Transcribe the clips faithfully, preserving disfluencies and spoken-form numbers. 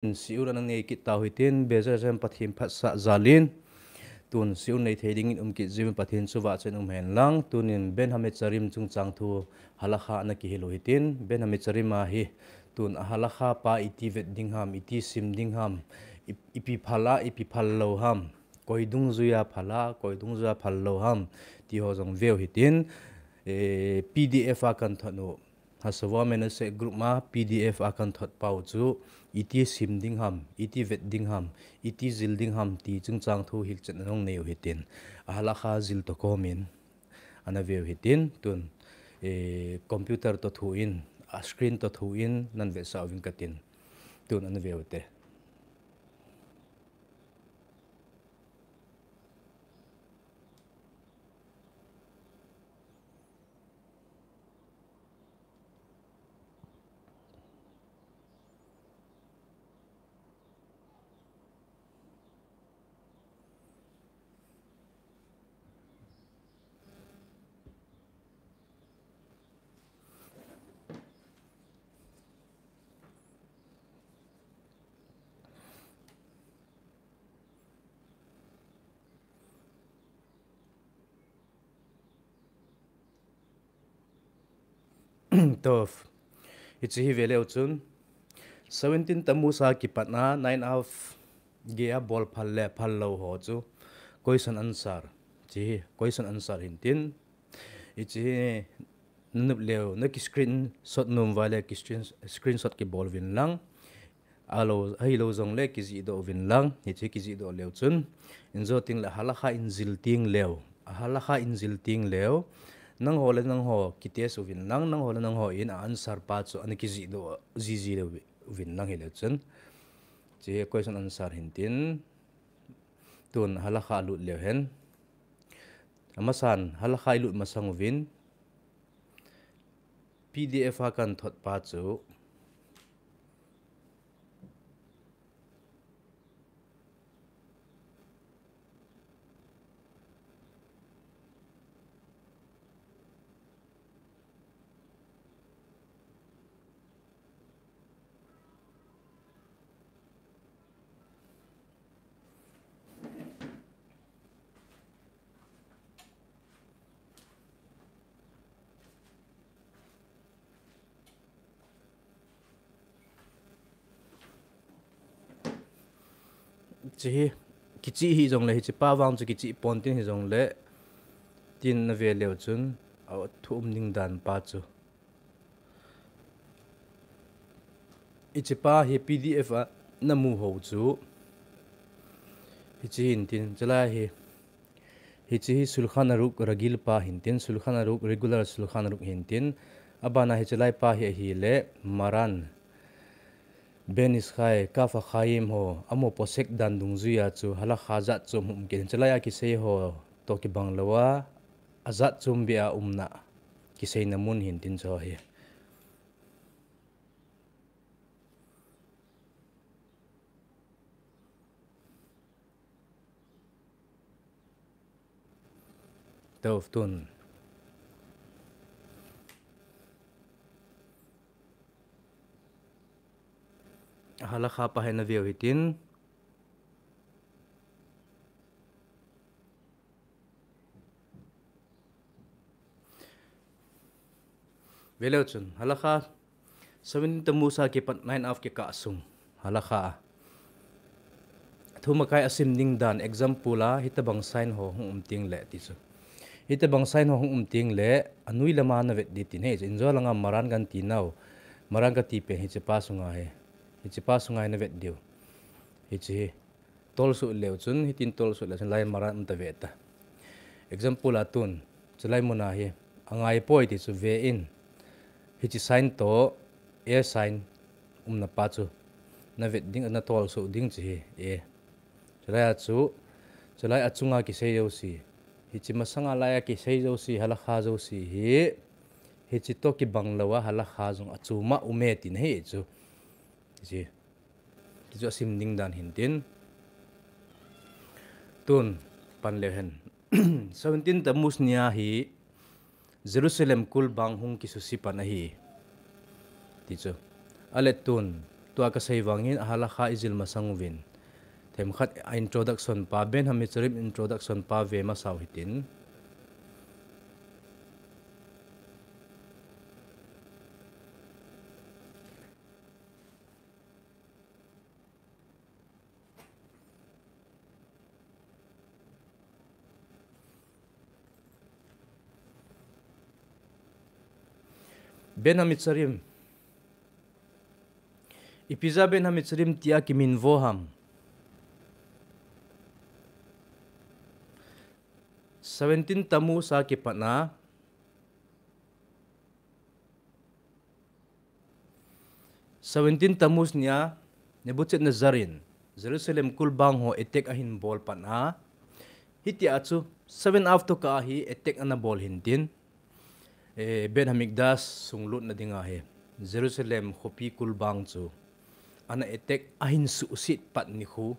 Shiur ana nei kit tau hitin, B'ezrat Hashem Pathen phatsah jal in. Tun shiur nei thei dingin um kit jiuvin Pathen chu vahchoiyin umhen lang. Tunin Ben Hametzarim chungchang thu halakha ana kihil u hitin, Ben Hametzarim a hi tun a halakha pa iti vet ding ham, iti sim ding ham, i, ipi phal a, ipi phal lou ham, koi dungjuia phal a, koi dungjuia phal lou ham, ti ho jong veu hitin, eh, P D F a kan thot u, Hashavua Manasseh group a P D F a kan thot pau chu, iti sim ding ham, iti vet ding ham, iti jil ding ham, ti chungchang thu hilchetna jong nei u hitin, a halakha jil toh komin ana veu hitin, tun, eh, computer toh thu in, a screen toh thu in, nan vetsah uvin katin, tun ana veu te. Toh, hiche hi veleu chun, seventeen Tammuz a kipatna nine Av geiya bol phal le phal lou ho chu question answer, hiche hi question answer hintin, hiche hi nanop leu, naki screenshot nom uva le ki screen, screenshot kibol uvin lang. Alou, ahilou jongle kijihdoh uvin lang, hiche kijihdoh leu chun, injo tengle halakha in jil tengleu, a halakha in jil tengleu, nangho le nangho kitest uvin lang, nangho le nangho in a answer pa chu ana kijihdoh jiji leu uvin lang hileu chun, hiche question answer hintin, tun halakha lut leu hen. Amasan halakha ilut masang uvin, P D F a kan thot pa chu Hiche hi, kichih hijongle, hiche pa vang chu kichih pon tin hijongle, tin nave leu chun, athu um ding dan pa chu. Hiche pa hi P D F a namu ho chu. Hiche hintin, chulai hi. Hiche hi Shulchan Aruch Ragil pa hintin, Shulchan Aruch, regular Shulchan Aruch hintin. Abana hiche lai pa hi ahile, Maran, Ben Ish Chai, Kaf HaChaim ho, amaho posek dan dungjuia chu, halakha jat chom hung um kit. Hiche laiya kisei ho toh kibang louva, ajat chom beh a umna, kiseina mun hintin chu hi. Toh tun. Halakha pa hi naveu hitin. Veleu chun, halakha, seventeen Tammuz a kipat nine Av kikah sung, halakha a. Thumakai a sim ding dan, example a, hitobang sign ho hung um tengle ti chu. Hitobang sign ho hung um tengle, anoi lama navet ding tin ahi chu. Injo langa Maran kan ti nau, Maran kati pen hiche pa sunga hi. Hiche pa sunga hi navet diu. Hiche hi. Tolsuh leu chun, hitin tolsuh leu chun, lai Maran um ta ve ta. Example a tun, chulai muna hi, angai poi ti chu ve in, hiche sign toh, A sign, umna pa chu, navet ding, natolsuh ding chu hi, A. Chulai a chu, chulai achunga kisei jouse, hiche masanga laiya kisei jouse, halakha jouse hi, hiche toh kibang louva, halakha jong achom a um e tina ahi chu. Hiche. Hichu asim ding dan hintin. Tun, pan leu hen. Seventeen Tammuz nia hi Jerusalem kulbang hung kisusi pan ahi. Ti chu. Ale tun, Tua kasei vangin a halakha ijil masang uvin. Themkhat a introduction pa, Ben Hametzarim introduction pa ve masau hitin. Ben Hametzarim. Ipi jeh a Ben Hametzarim tia kiminvo ham. Seventeen Tammuz a kipatna. Seventeen Tammuz nia Nebuchadnezzar in Jerusalem kulbang ho attack ahin bol patna. Hitia chu seven Av tokah hi attack ana bol hintin. Eh, Bet Hamikdash sung lutna dinga hi Jerusalem khopi kulbang chu ana attack ahin suhset pat nikho.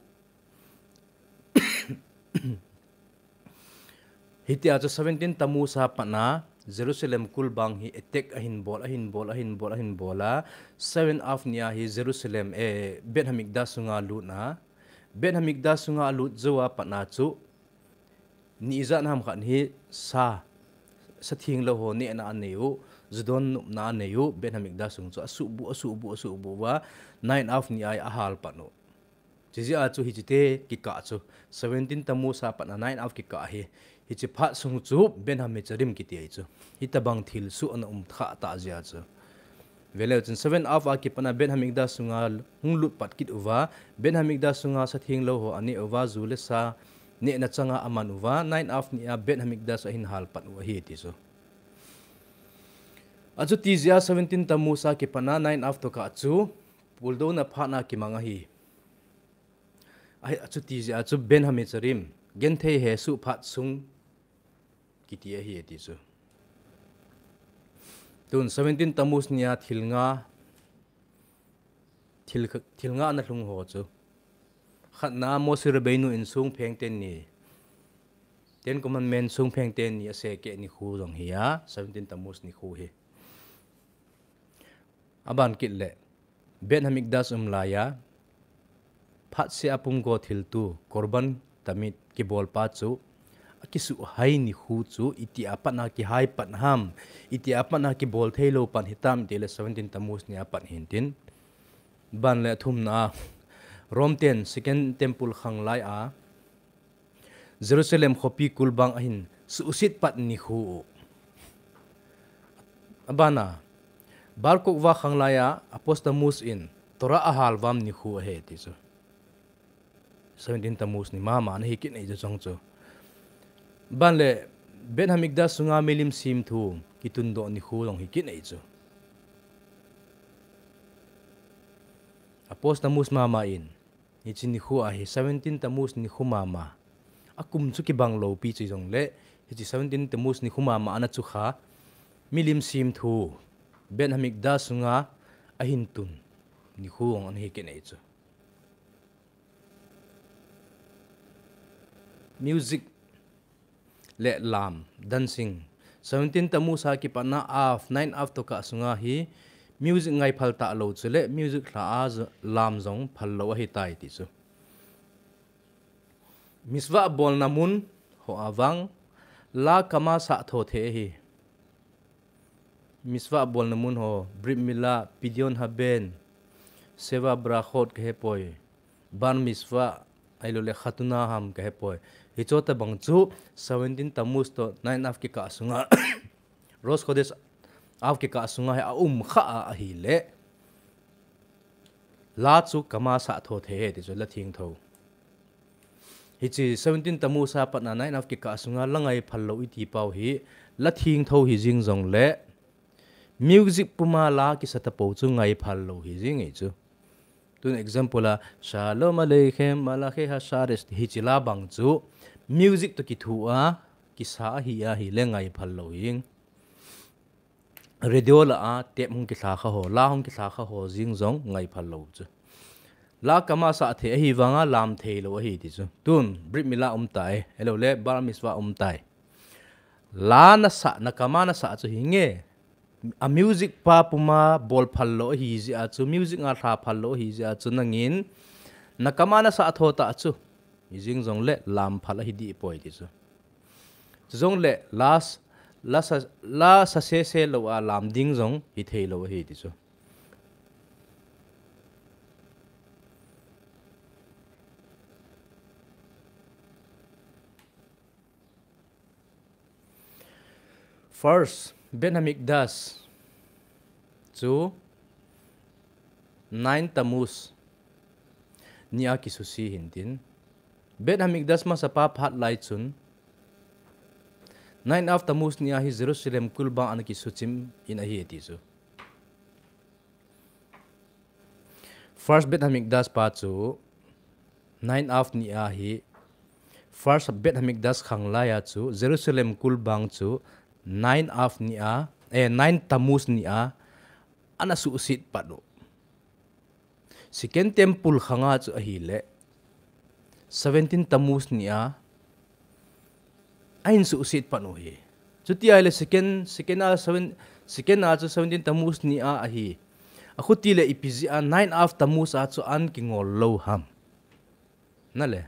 Hitia chu seventeen Tammuz a patna Jerusalem kulbang hi attack ahin bol, ahin bol, ahin bol, ahin bol a. Seven Av nia hi Jerusalem, eh, Bet Hamikdash sunga lutna. Bet Hamikdash sunga lut jou a patna chu ni ijat ham khat hi sa, sa thenglou ho nehna anei u, ju don nopna anei u, Bet Hamikdash sung chu asuhbuh, asuhbuh, asuhbuh uva, nine Av nia ahal pat u. Chijeh a chu hiche te kikah chu, seventeen Tammuz a patna nine Av kikah hi, hiche phat sung chu Ben Hametzarim kiti ahi chu. Hitabang thilsoh ana um kha tah jeh a chu. Veleu chun seven Av a kipatna Bet Hamikdash sunga hung lut pat kit uva, Bet Hamikdash sunga sa thenglou ho aneh uva, ju le sa nehna changa aman uva, nine Av nia Bet Hamikdash ahin hal pat u ahi ti chu. Achuti jeh a seventeen Tammuz a kipatna nine Av tokah chu, puldouna phatna kimang ahi. Ahi, achuti jeh a chu Ben Hametzarim, genthei hesoh phat sung kiti ahi ti chu. Tun seventeen Tammuz nia thil nga, thil, thil nga ana lhung ho chu. Khatna Moshe Rabbeinu in song pheng teni, Ten Commandment song pheng teni asehkeh nikho jong hi a, seventeen Tammuz nikho hi. Aban kit le, Bet Hamikdash um laiya, phatseh a pumgo thilto, Korban Tamid kibol pa chu, akisuhhai nikho chu, itia patna kihai pat ham, itia patna kibol theilou pan hitam tile seventeen Tammuz nia pat hintin. Ban le athumna a, Rome ten Second Temple khang laiya, Jerusalem khopi kulbang ahin suhset pat nikho u. Abana, Bar Kokhba khang laiya Apos Tammuz in Torah ahal vam nikho ahi ti chu. Seventeen Tammuz ni mama ana hi kit nei chu chong chu. Ban le, Bet Hamikdash sunga milim semthu kitundoh nikho jong hi kit nei chu. Apos Tammuz mama in, hiche nikho ahi, seventeen Tammuz nikho mama. Akum chu kibang lou pi chu jongle, hiche seventeen Tammuz nikho mama ana chu kha, milim semthu, Bet Hamikdash sunga ahin tun nikho jong ana hi kit nei chu. Music le lam, dancing. Seventeen Tammuz a kipatna Av, nine Av tokah sunga hi music ngai phal talou chule music lha a j-, lam jong phal lou ahitai ti chu. Mitzvah bolna mun ho a vang la kama sah tho thei ahi. Mitzvah bolna mun ho, Brit Milah, Pidyon Haben, Sheva Brachot kahepoi, Bar Mitzvah, ahilouleh Khatuna ham kahepoi. Hicho tabang chu seventeen Tammuz to nine Av kikah sunga, Rosh Chodesh Av kikah sunga hi aum kha a ahile, la chu kama sah tho thei ahi ti chu la thengtho. Hiche seventeen Tammuz a patna nine Av kikah sunga la ngai phal lou iti pau hi, la thengtho hi jing jongle, music puma la kisa tapou chu ngai phal lou hi jing ahi chu. Tun example a, Shalom Aleichem Malachi Hashares, hiche la bang chu, music to kithu a, kisa ahi ahile ngai phal lou hi jing. Radio lah a, tape hung kilha kha ho, la hung kilha kha ho jing jong ngai phal lou chu. La kama sah thei ahi vanga lam thei lou ahi ti chu. Tun, Brit Milah um tai, ahilouleh Bar Mitzvah um tai. La nasah, na kama nasah chu hi nge. A music pa puma bol phal lou ahi jeh a chu, music a lha phal lou ahi jeh a chu nangin, na kama na sa tho ta chu, ijing jong le lam phal ahi dih poi ti chu. Chu jong le last, last, last se se lou a lam ding jong hi thei lou ahi ti chu. First, Beit Hamikdash chu nine Tammuz ni a kisusi hintin. Beit Hamikdash masapa phat lai chun nine Av Tammuz ni a hi Jerusalem kulbang ana kisuchim in ahi ti chu. First Beit Hamikdash pa chu nine Av ni a hi, First Beit Hamikdash khang lai a chu Jerusalem kulbang chu nine Av ni a, eh, nine Tammuz ni a ana suhset pat u. Second Temple khang a chu ahile seventeen Tammuz ni a ahin suhset pat u hi. Chuti ahile second, second a seven, second a chu seventeen Tammuz ni a ahi. Akhuti le ipi jeh a nine Av Tammuz a chu an kingol lou ham? Nale.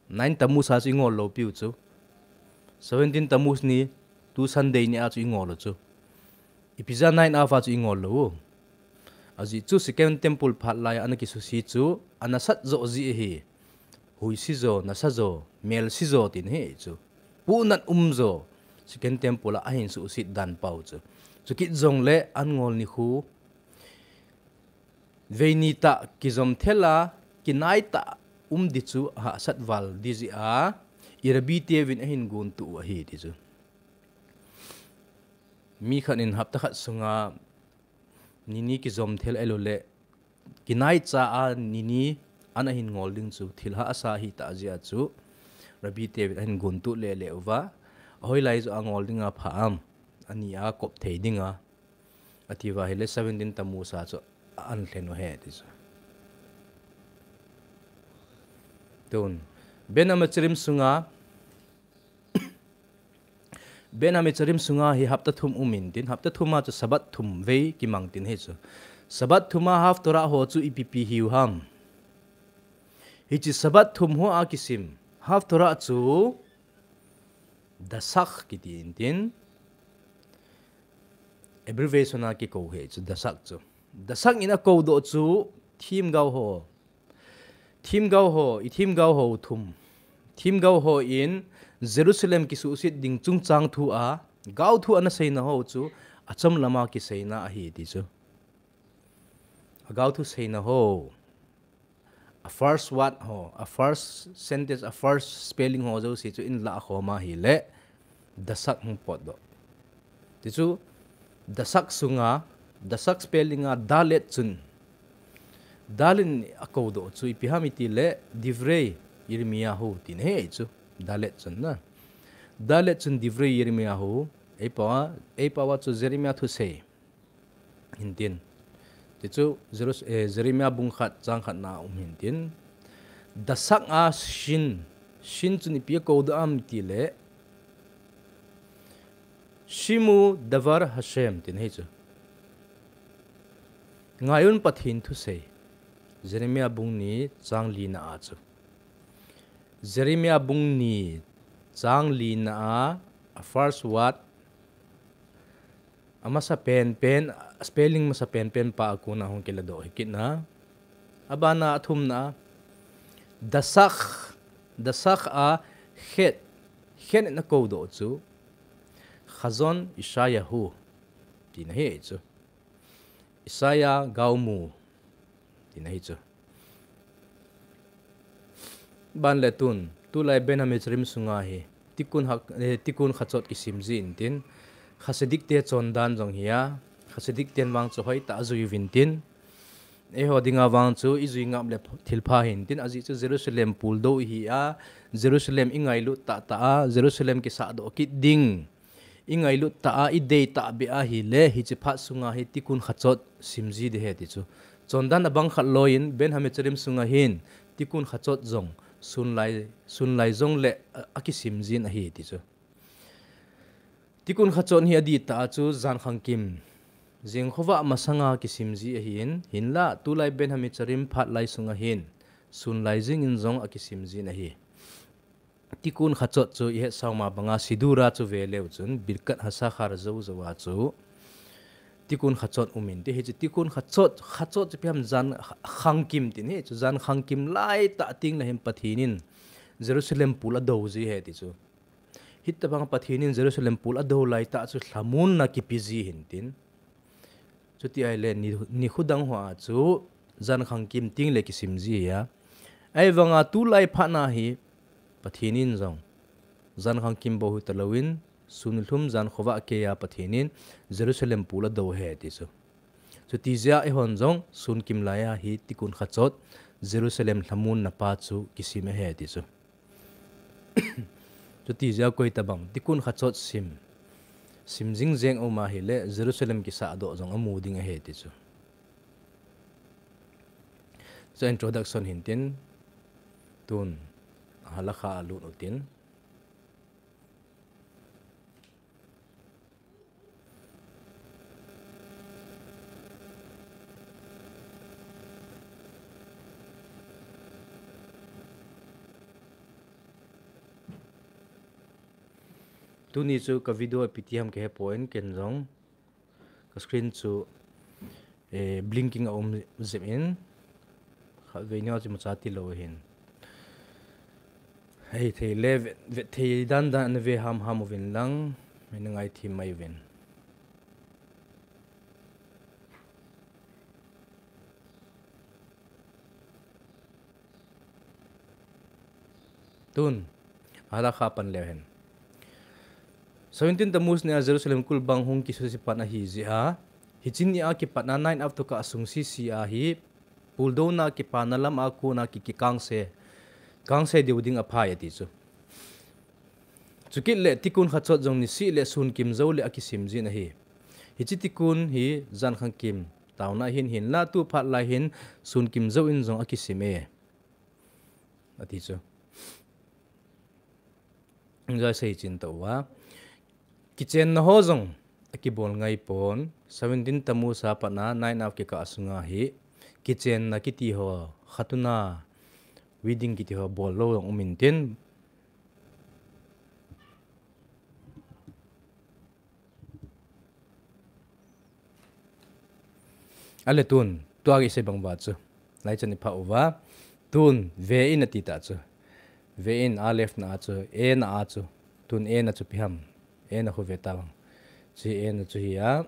Nine Tammuz a chu ingol lou piu chu. Seventeen Tammuz ni, tu Sunday ni a chu ingol u chu. Ipi jeh a nine Av a chu ingol lou u? Ajeh chu Second Temple phat lai a ana kisusi chu, ana sat jo jeh ahi. Huisi jo, nasa jo, melsi jo tin ahi chu. Punat um jo, Second Temple a ahin suhset dan pau chu. Chukit jong le an ngol nikho, veini tah kijom thel a, kinai tah um di chu ahahsat val di jeh a, i rabbi teuvin ahin gontuh u ahi ti chu. Mi khat in hapta khat sunga nini kijom thel ahilou le, kinai cha a nini an ahin ngol ding chu thil hahsa ahi tah jeh a chu, rabbi teuvin ahin gontuh lele uva, ahoilai joh a ngol ding a pha am, ani a kop thei ding a, ati uva ahile seventeen Tammuz a chu an lhen u ahi ti chu. Tun, Bein Hametzarim sunga, Bein Hametzarim sunga hi hapta thum um intin, hapta thum a chu Sabbath thum vei kimang tin ahi chu. Sabbath thum a Haftorah ho chu ipi ipi hiu ham? Hiche Sabbath thum ho a kisim Haftorah chu Dasach kiti intin, abbreviation a kikou ahi chu, Dasach chu. Dasach in akou doh chu themgao ho, themgao ho, i themgao ho thum, themgao ho in Jerusalem kisuhset ding chungchang thu a, gaothu ana seina ho chu achom lam a kiseina ahi ti chu. Agaothu seina ho, a first word ho, a first sentence, a first spelling ho jouse chu inlah khom a ahile, Dasach hung potdoh. Ti chu, Dasach sunga, Dasach spelling a Dalet chun, Dalet in akou doh chu ipi ham iti le, Divrei Yirmiyahu tin ahi chu, Dalet chun na. Dalet chun Divrei Yirmiyahu, eipao a, eipao a chu Jeremiah thusei hintin. Ti chu Jerus-, eh, Jeremiah bung khat, chang khat na um hintin. Dasach a Shin, Shin chun ipi akou doh am iti le, Shim'u Davar Hashem tin ahi chu. Ngai un Pathen thusei. Jeremiah bung ni chang li na a chu. Jeremiah bung ni chang li na a, a first word, amasa penpen, spelling masa penpen pa a kona hung kiladoh hi kit na. Abana, athumna, Dasach, Dasach a Chet, Chet in akou doh chu, Chazon Yeshayahu, tina ahi chu. Isaiah gaomu, tina ahi chu. Ban le tun, tulai Bein Hametzarim sunga hi, Tikkun Hak-, eh, Tikkun Chachot kisim ji intin, Hasidic te chondan jong hi a, Hasidic ten vang chu hoitah a jui uvin tin, eiho dinga vang chu ijui ngap le thilpha hintin, ajeh chu Jerusalem puldou ihi a, Jerusalem ingailut tahtah a, Jerusalem kisahdoh kit ding ingailut tah a, idei tahbeh a ahile, hiche phat sunga hi Tikkun Chachot simji ding ahi ti chu. Chondan abang khat loiyin, Bein Hametzarim sunga hin, Tikkun Chachot jong, sunlai, sunlai jongle, a, akisimjin ahi ti chu. Tikkun Chatzot hi adih tah a chu jan khangkim jing khovah masanga kisim ji ahin, hinlah tulai Beit Hametzarim phat lai sunga hin sun lai jingin jong akisim jin ahi. Tikkun Chatzot chu ihet sauma banga Siddur a chu veleu chun Birkat HaShachar jou jou a chu Tikkun Chatzot umin ti, hiche Tikkun Chatzot, Chatzot chu ipi ham, jan khangkim tin, hichu jan khangkim lai tah teng le hin Pathen in Jerusalem pul adou ji ahi ti chu. Hitobang Pathen in Jerusalem pul adou lai tah chu lhamonna kipe ji ahin tin. Chuti ahile ni, nikho dang hoa chu jan khangkim teng le kisim ji ahi a. Ahivanga tulai phat na hi Pathen in jong jan khangkim bou hi talouvin, sun lhum jan khovah keiya Pathen in Jerusalem pul adou ahi ti chu. Chuti jeh a eihon jong sun kim laiya hi Tikkun Chatzot, Jerusalem lhamonna pa chu kisim ahi ti chu. Chuti jeh a koi tabang Tikkun Chatzot sim, sim jing jeng aum ahile Jerusalem kisahdoh jong amu ding ahi ti chu. Chu introduction hintin, tun halacha a lut utin. Tuni chu ka video ipi ti ham kahepoi, ken jong ka screen chu, eh, blinking aum jep in, khatvei ni a chu imacha tilou ahin. Hithei le vet, vet thei dan dan nave ham ham uvin lang, ina ngaithem mai uvin. Tun, halacha pan leu hen. Seventeen Tammuz nia Jerusalem kulbang hung kisuse pan ahi jeh a, hiche nia kipatna nine Av Tukah sung sese a hi, puldouna kipana lama kona ki, kikangse, kangse diu ding aphai ati chu. Chukit le Tikkun Chatzot jong niseh le sun kim jou le akisim jin ahi. Hiche Tikkun hi jan khangkim taona hin, hinlah tu phat lai hin sun kim jou in jong akisim e, ati chu. Joi sei chin tauva. Kichenna ho jong akibol ngai pon, seventeen Tammuz a patna nine Av kikah sunga hi kichenna kiti ho, khatuna, wedding kiti ho bol lou jong um intin. Ale tun, tua kisei bang uva chu. Lai chan iphah uva. Tun, ve in ati ta chu. Ve in, Aleph na a chu, e na a chu. Tun e na chu ipi ham. E na khu ve ta vang. Chu e na chu hi a.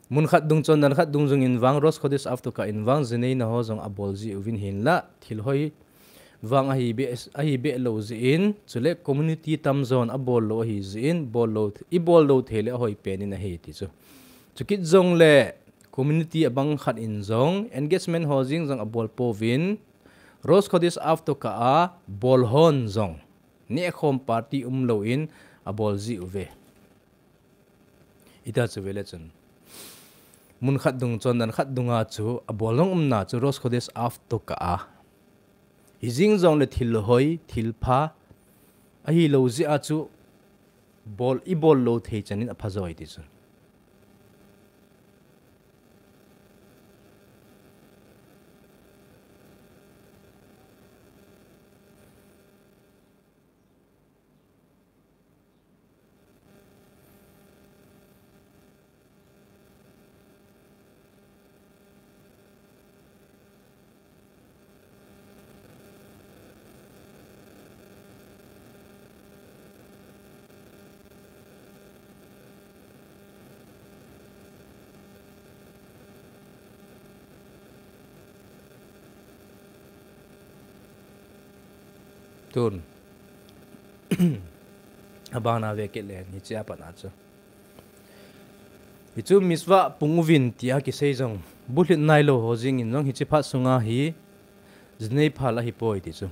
Mun khat dung chondan khat dungjui in vang, Rosh Chodesh Av Tukah in vang, jinei na ho jong abol ji uvin hinlah, thil hoi vang ahi be, ahi be lou jeh in, chule community tamjon abol lou ahi jeh in, bol lou, ibol lou thei le ahoi pen in ahi ti chu. Chukit jong le community abang khat in jong, engagement ho jing jong abol pouvin, Rosh Chodesh Av Tukah a bol hon jong, nehkhom party um lou in abol ji uve. Ita chu vele chun. Mun khat dung, chondan khat dunga chu, abol jong umna chu, Rosh Chodesh Av Tukah a. Hijing jong le thil hoi, thil pha, ahi lou jeh a chu, bol, ibol lou thei chan in apha joi ti chu. Tun. Abana ve kit le, hiche a pat a chu. Hichu mitzvah pung uvin tia kisei jong, bulhit nailou ho jingin jong hiche phat sunga hi, jinei phal ahipoi ti chu.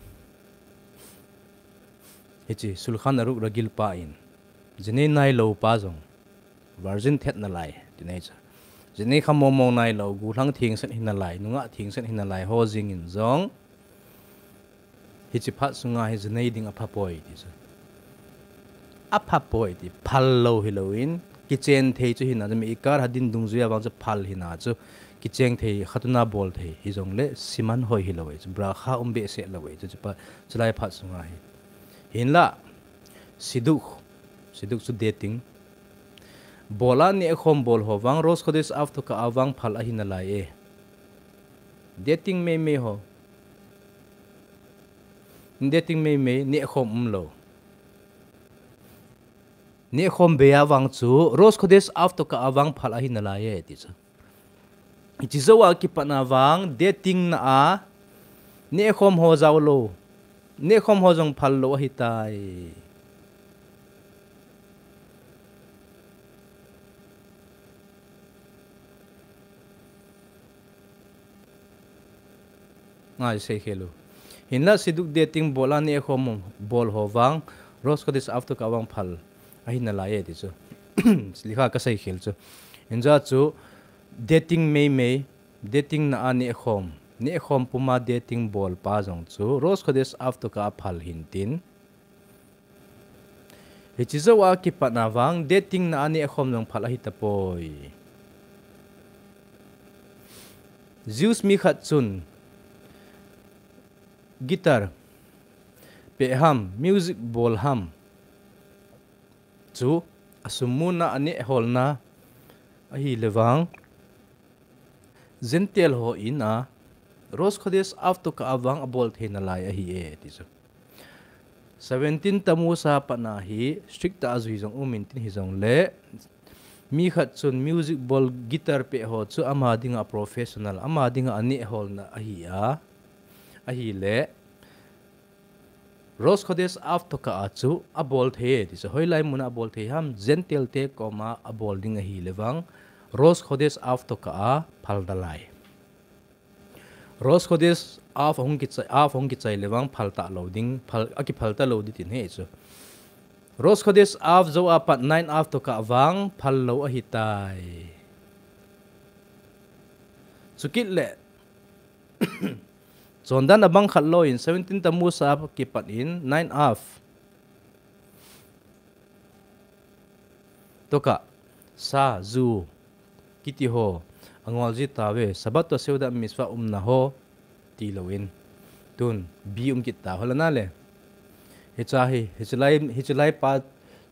Hiche Shulchan Aruch Ragil pa in, jinei nailou pa jong, virgin thet nalai, ti nei chu. Jinei kha mong mong nailou, gollhang thengset hi nalai, nungah thengset hi nalai ho jingin jong, hiche phat sunga hi jinei ding apha poi ti chu. apha poi ti, phal lou hilou in, kichen thei chu hina, mi ikar hadin dungjuia vang chu phal hina chu, kicheng thei, khatuna bol thei, hijongle, siman hoi hilou e chu, brakha um behseh lou e chu, chupa, chulai phat sunga hi. Hinla, siduk, siduk chu dating. Bola nehkhom bol ho vang, Rosh Khodesh Av to kah a vang phal ahi nalai e. Dating meimei ho. Dating meimei, nehkhom umlou. Nehkhom beiya vang chu, Rosh Khodesh Av to kah a vang phal ahi nalai e, ti chu. Hiche jou a kipatna vang, dating na a, nehkhom ho jaolou, nehkhom ho jong phal lou ahitai. Ngai sei khel u. Hinla siduk dating bola nehkhom bol ho vang, Rosh Khodesh Av to kah a vang phal ahi nalai e ti chu. Likha kasei khel chu. Hinla chu dating meimei, dating na a nehkhom, nehkhom puma dating bol pa jong chu, Rosh Khodesh Av to kah a phal hintin. Hiche jou a kipatna vang, dating na a nehkhom jong phal ahi tapoi. Jews mi khat chun, guitar peh ham, music bol ham chu, asum muna aneh holna ahile vang, Gentile ho in a, Rosh Khodesh Av to kah a vang abol thei nalai ahi e, ti chu. Seventeen Tammuz a patna hi, strict tah a jui jong um intin hijongle, mi khat chun music bol guitar peh ho chu ama dinga professional, ama dinga aneh holna ahi a, ahile, Rosh Khodesh Av to kah a chu abol thei, ti chu. Hoilai muna abol thei ham, Gentile te koma abol ding ahile vang, Rosh Khodesh Av to kah a phal nalai. Rosh Khodesh Av ahung kichai, Av ahung kichai le vang phal talou ding, phal, akiphal talou ding tin ahi chu. Rosh Khodesh Av jou a pat nine Av to kah vang phal lou ahitai. Chukit le, chondan abang khat lou in seventeen Tammuz a kipat in nine Av to kah, sa, ju, kiti ho angol ji tauve, Shabbat to Seudat Mitzvah umna ho, tilou in. Tun, B um kit ta, hoilai nale. Hiche hi, hiche lai, hiche lai pa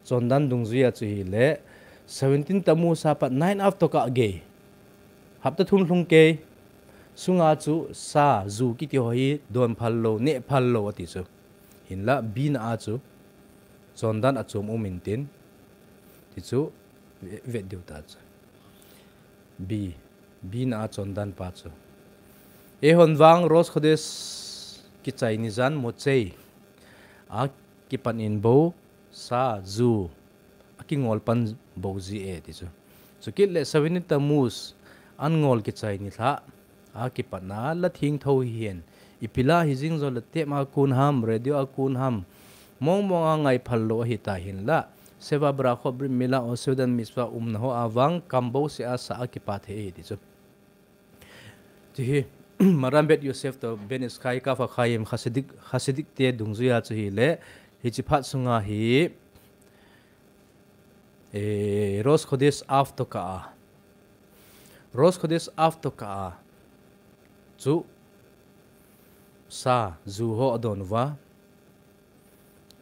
chondan dungjuia chu hile, seventeen Tammuz a pat nine Av to kah gei. Hapta thum lhung kei, sunga chu sa, ju kiti ho hi don phal lou, neh phal lou ati chu. Hinla, B na a chu, chondan achom um intin, ti chu, ve, vet diu ta chu. B, B na a chondan pa chu. Eihon vang Rosh Khodesh kichai ni jan Motzei a kipan in bou, sa, ju, akingol pan bou ji e ti chu. Chukit le seventeen Tammuz an ngol kichai ni lha a kipatna la thengtho hihen. Ipi la hijing jongle tape a kon ham, radio a kon ham, mong mong a ngai phal lou ahi ta hinla, Sheva Berachot, Brit Mila, Seudat Mitzvah umna ho a vang kam bouseh a sa a kipa thei ahi ti chu. Ti hi, Maran Bet Yosef to Ben Ish Chai Kaf HaChaim Hasidic, Hasidic te dungjuia chu hile, hiche phat sunga hi, eh, Rosh Khodesh Av to kah a. Rosh Khodesh Av to kah a. Chu sa, ju ho adon uva.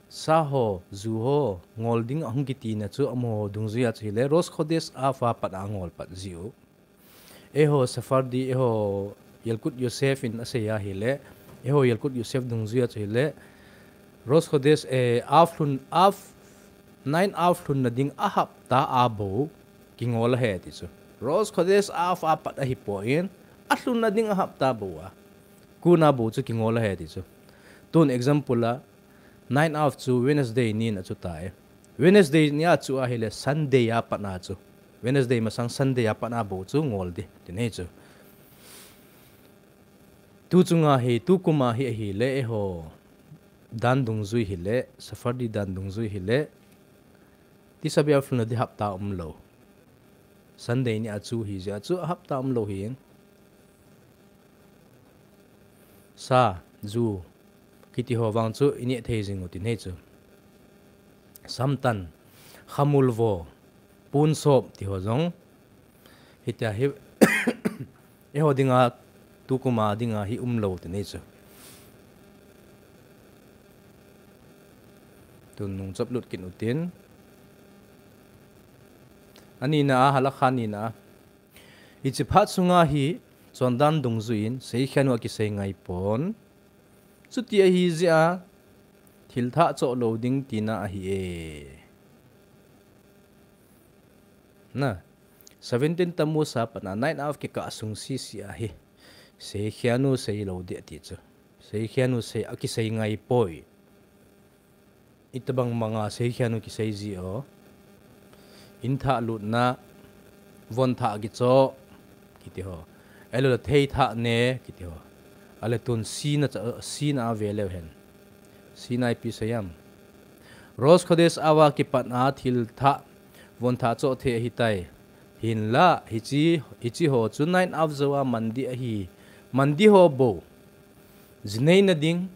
Sa ho, ju ho, ngol ding ahung kitina chu amaho dungjuia chu hile, Rosh Khodesh Av a pat angol pat jiu. Eiho Sephardi, eiho Yalkut Yosef in asei ahile, eiho Yalkut Yosef dungjuia chu hile, Rosh Khodesh, eh, Av lhun, Av, nine Av lhunna ding a hapta a bou kingol ahi ti chu. Rosh Khodesh Av a pat ahipoi, alhunna ding a hapta bou a, kona bou chu kingol ahi ti chu. Tun example a, nine Av chu Wednesday nin achu tai. Wednesday ni achu ahile Sunday a patna chu. Wednesday masang Sunday a patna bou chu ngol ding, tin ahi chu. Tu chunga hi, tu kuma hi ahile, eiho dan dungjui hile, Sephardi dan dungjui hile, Tisha B'Av lhunna ding hapta umlou. Sunday ni achu hijeh a chu hapta umlou hi. Sa, ju, kiti ho vang chu ineh thei jing u tin ahi chu. Samtan, Khamulvo, Punsop ti ho jong. Hitia hi, eiho dinga, tukum a dinga hi umlou ti nei chu. Tun nung chop lut kit utin. Anina a, halakha nina a. Hiche phat sunga hi, chondan dungjuiyin, seikhenu akisei ngai pon. Chuti ahi jeh a, thil thah choh lou ding tina ahi e. Na, seventeen Tammuz a pat a nine av kikah sung sisi a hi. Seikhenu sei lou ding ati chu. Seikhenu sei, akisei ngai poi. Itobang banga seikhenu kisei ji o. In thah lutna, von thah kichoh, kiti ho. Ahilou le thei thah ne, kiti ho. Ahile tun sina cha, sina a ve leu hen. Sina ipi sei em. Rosh Khodesh av a kipat a thil thah, von thah choh thei ahitai. Hinla, hiche, hiche ho chu nine av jou a man ding ahi. Man ding ho bou. Ji neina ding,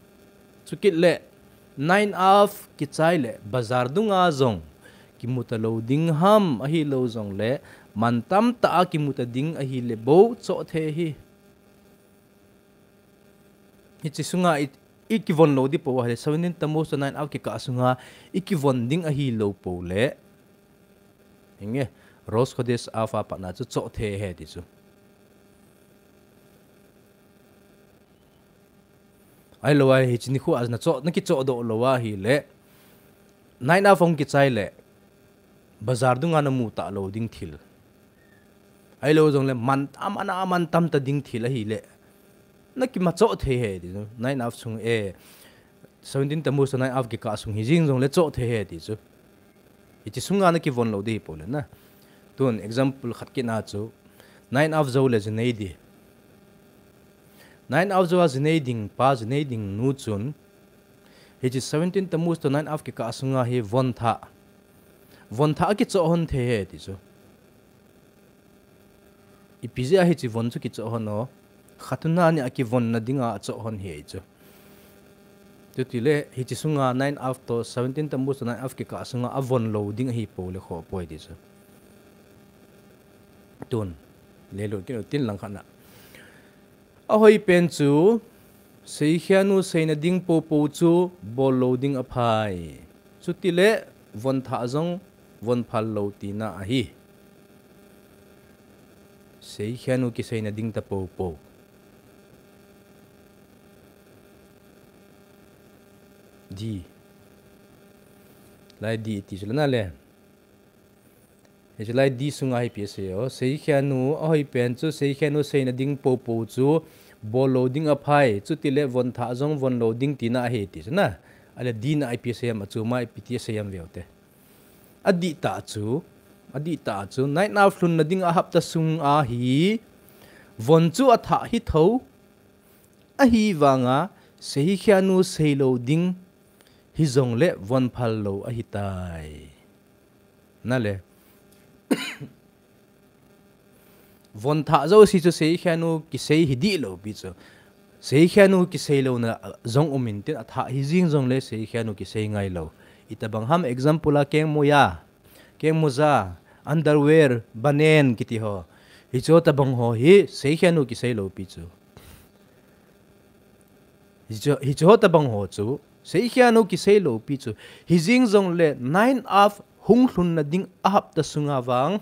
chukit le nine av kichai le bazar dunga jong kimu talou ding ham, ahilou jongle man tamtah a kimu ta ding ahile bou choh thei ahi. Hiche sunga i, i kivon lou ding pou ahile, seventeen Tammuz toh nine av kikah sunga i kivon ding ahilou pou le. Hinge, Rosh Khodesh av a pat a chu choh thei ahi ti chu. Ahilou a, hiche nikho a na choh, na kichoh doh lou ahile, nine av hung kichai le, bazar dunga na mu talou ding thil. Ahilou jongle, man, aman, aman tam ta ding thil ahile, na kimu choh thei ahi ti chu. Nine av sung e, seventeen Tammuz toh nine av kikah sung hi jing jongle choh thei ahi ti chu. Hiche sunga na kivon lou ding hi pou le na. Tun example khat kit na chu, nine av jou le ji nei ding. Nine av jou a ji nei ding pa, ji nei ding nu chun, hiche seventeen Tammuz toh nine av kikah sunga hi von thah. Von thah akichoh hon thei ahi ti chu. Ipi jeh a hiche von chu kichoh hon o. Khatuna ni a kivon na dinga achoh hon ahi chu. Chuti le, hiche sunga nine av toh seventeen Tammuz toh nine av kikah sunga avon lou ding ahi pou le khoh poi ti chu. Tun, le lut kit utin lang khat na. Ahoi pen chu, seikhenu seina ding poupou chu bol lou ding aphai. Chuti le, von thah jong, von phal lou tina ahi. Seikhenu kiseina ding ta poupou. D. Lai D ti chu le na le. Hiche lai D sunga hi ipi asei o. Seikhenu, ahoi pen chu, seikhenu seina ding poupou chu, bol lou ding aphai. Chuti le von thah jong von lou ding tina ahi ti chu na. Ahile D na ipi asei em, achuma ipi ti asei em veu te. Adih tah chu, adih tah chu, nine av lhunna ding a hapta sunga hi, von chu athah hi tho, ahivanga, seikhenu sei lou ding, hijongle von phal lou ahitai. Na le. Von thah jouse chu seikhenu kisei hi dih lou pi chu. Seikhenu kisei louna jong um intin athah hi jing jongle seikhenu kisei ngai lou. Itobang ham example a kengmoi a, kengmoja, underwear, banen kiti ho. Hiche tobang ho hi seikhenu kisei lou pi chu. Hiche, hiche tobang ho chu, seikhenu kisei lou pi chu. Hi jing jongle nine av hung lhunna ding a hapta sunga vang,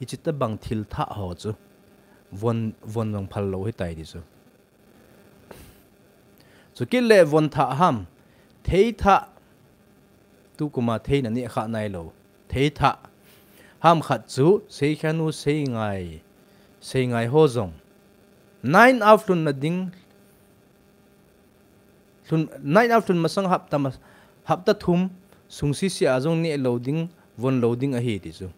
hiche tobang thil thah ho chu. Von, von jong phal lou ahitai ti chu. Chukit le von thah ham, thei thah, tukuma thei na neh kha nai lou. Thei thah. Ham khat chu, seikhenu sei ngai, sei ngai ho jong. Nine av lhunna ding, lhun, nine av lhun masang hapta ma, hapta thum, sung sisi a jong neh lou ding, von lou ding ahi ti chu.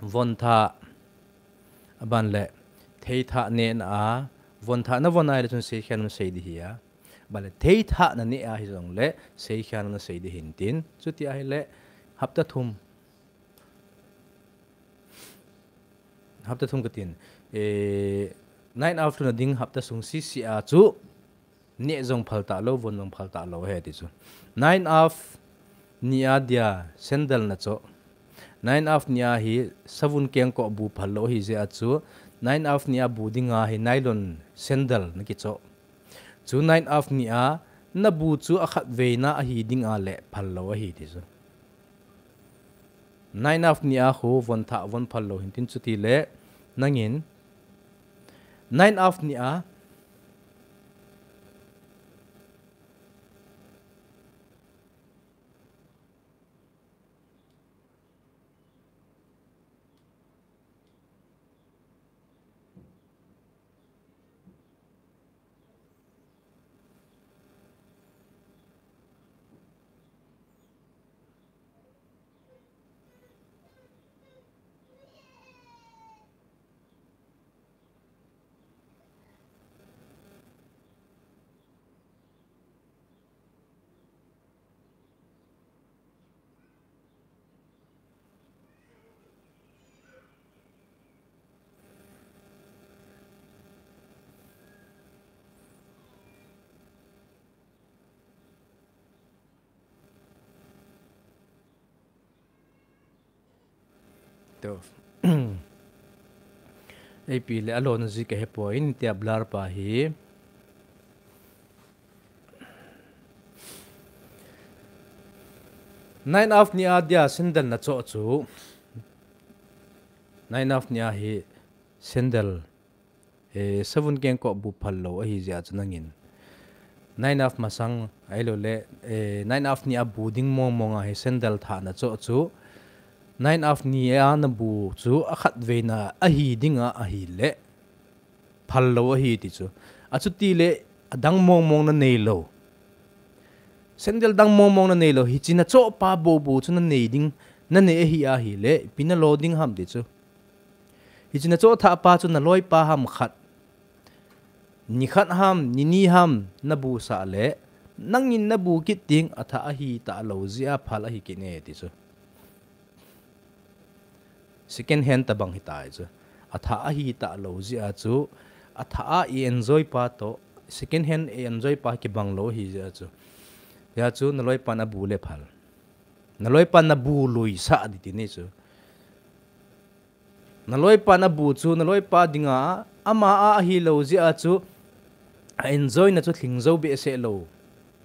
Von thah, aban le, thei thah neh na a, von thah na von ahile chun seikhenu sei ding ahi a. Aban le, thei thah na neh a hijongle, seikhenu sei ding ahi intin. Chuti ahile, hapta thum. Hapta thum katin. Eh, nine av lhunna ding hapta sung sisi a chu. Neh jong phal talou, von jong phal talou ahi ti chu. Nine half nia dia sandal nachoh. Nine half nia hi savun kengkoh bu phal lou ahi jeh a chu. Nine half nia bu dinga hi nylon sandal nakichoh. Chu nine half nia nabu chu akhat veina ahi dinga le phal lou ahi ti chu. Nine half nia khu von thah von phal lou hintin chuti le nangin nine half nia Eipi le alona ji kahepoi, tia blur pa hi. Nine half nia dia sandal nachoh chu. Nine half nia hi sandal, eh, savun kengkoh bu phal lou ahi jeh a chu nangin. Nine half masang ahilou le, eh, nine half nia bu ding mong mong a hi sandal thah nachoh chu. Nine half nia nabu chu akhat veina ahi dinga ahile phal lou ahi ti chu. Achuti le adang mong mong nanei lou. Sandal dang mong mong nanei lou. Hichi nachoh pa bou bou chu nanei ding, nanei ahi ahile, ipi nalo ding ham ti chu. Hichi nachoh thah pa chu naloipa ham khat, nikhat ham, nini ham, nabusah le, nangin nabu kit ding athah ahi talou jeh a phal ahi kit e ti chu. Second hand tabang hitai chu. Athah ahi talou jeh a chu, athah a i enjoy pa toh, second hand i enjoy pa kibang lou ahi jeh a chu. Hijeh a chu naloipan abu le phal. Naloipan nabu luisah ding ti ni chu. Naloipan abu chu naloipa dinga, ama a ahilou jeh a chu, a enjoy na chu lhing jou behseh lou.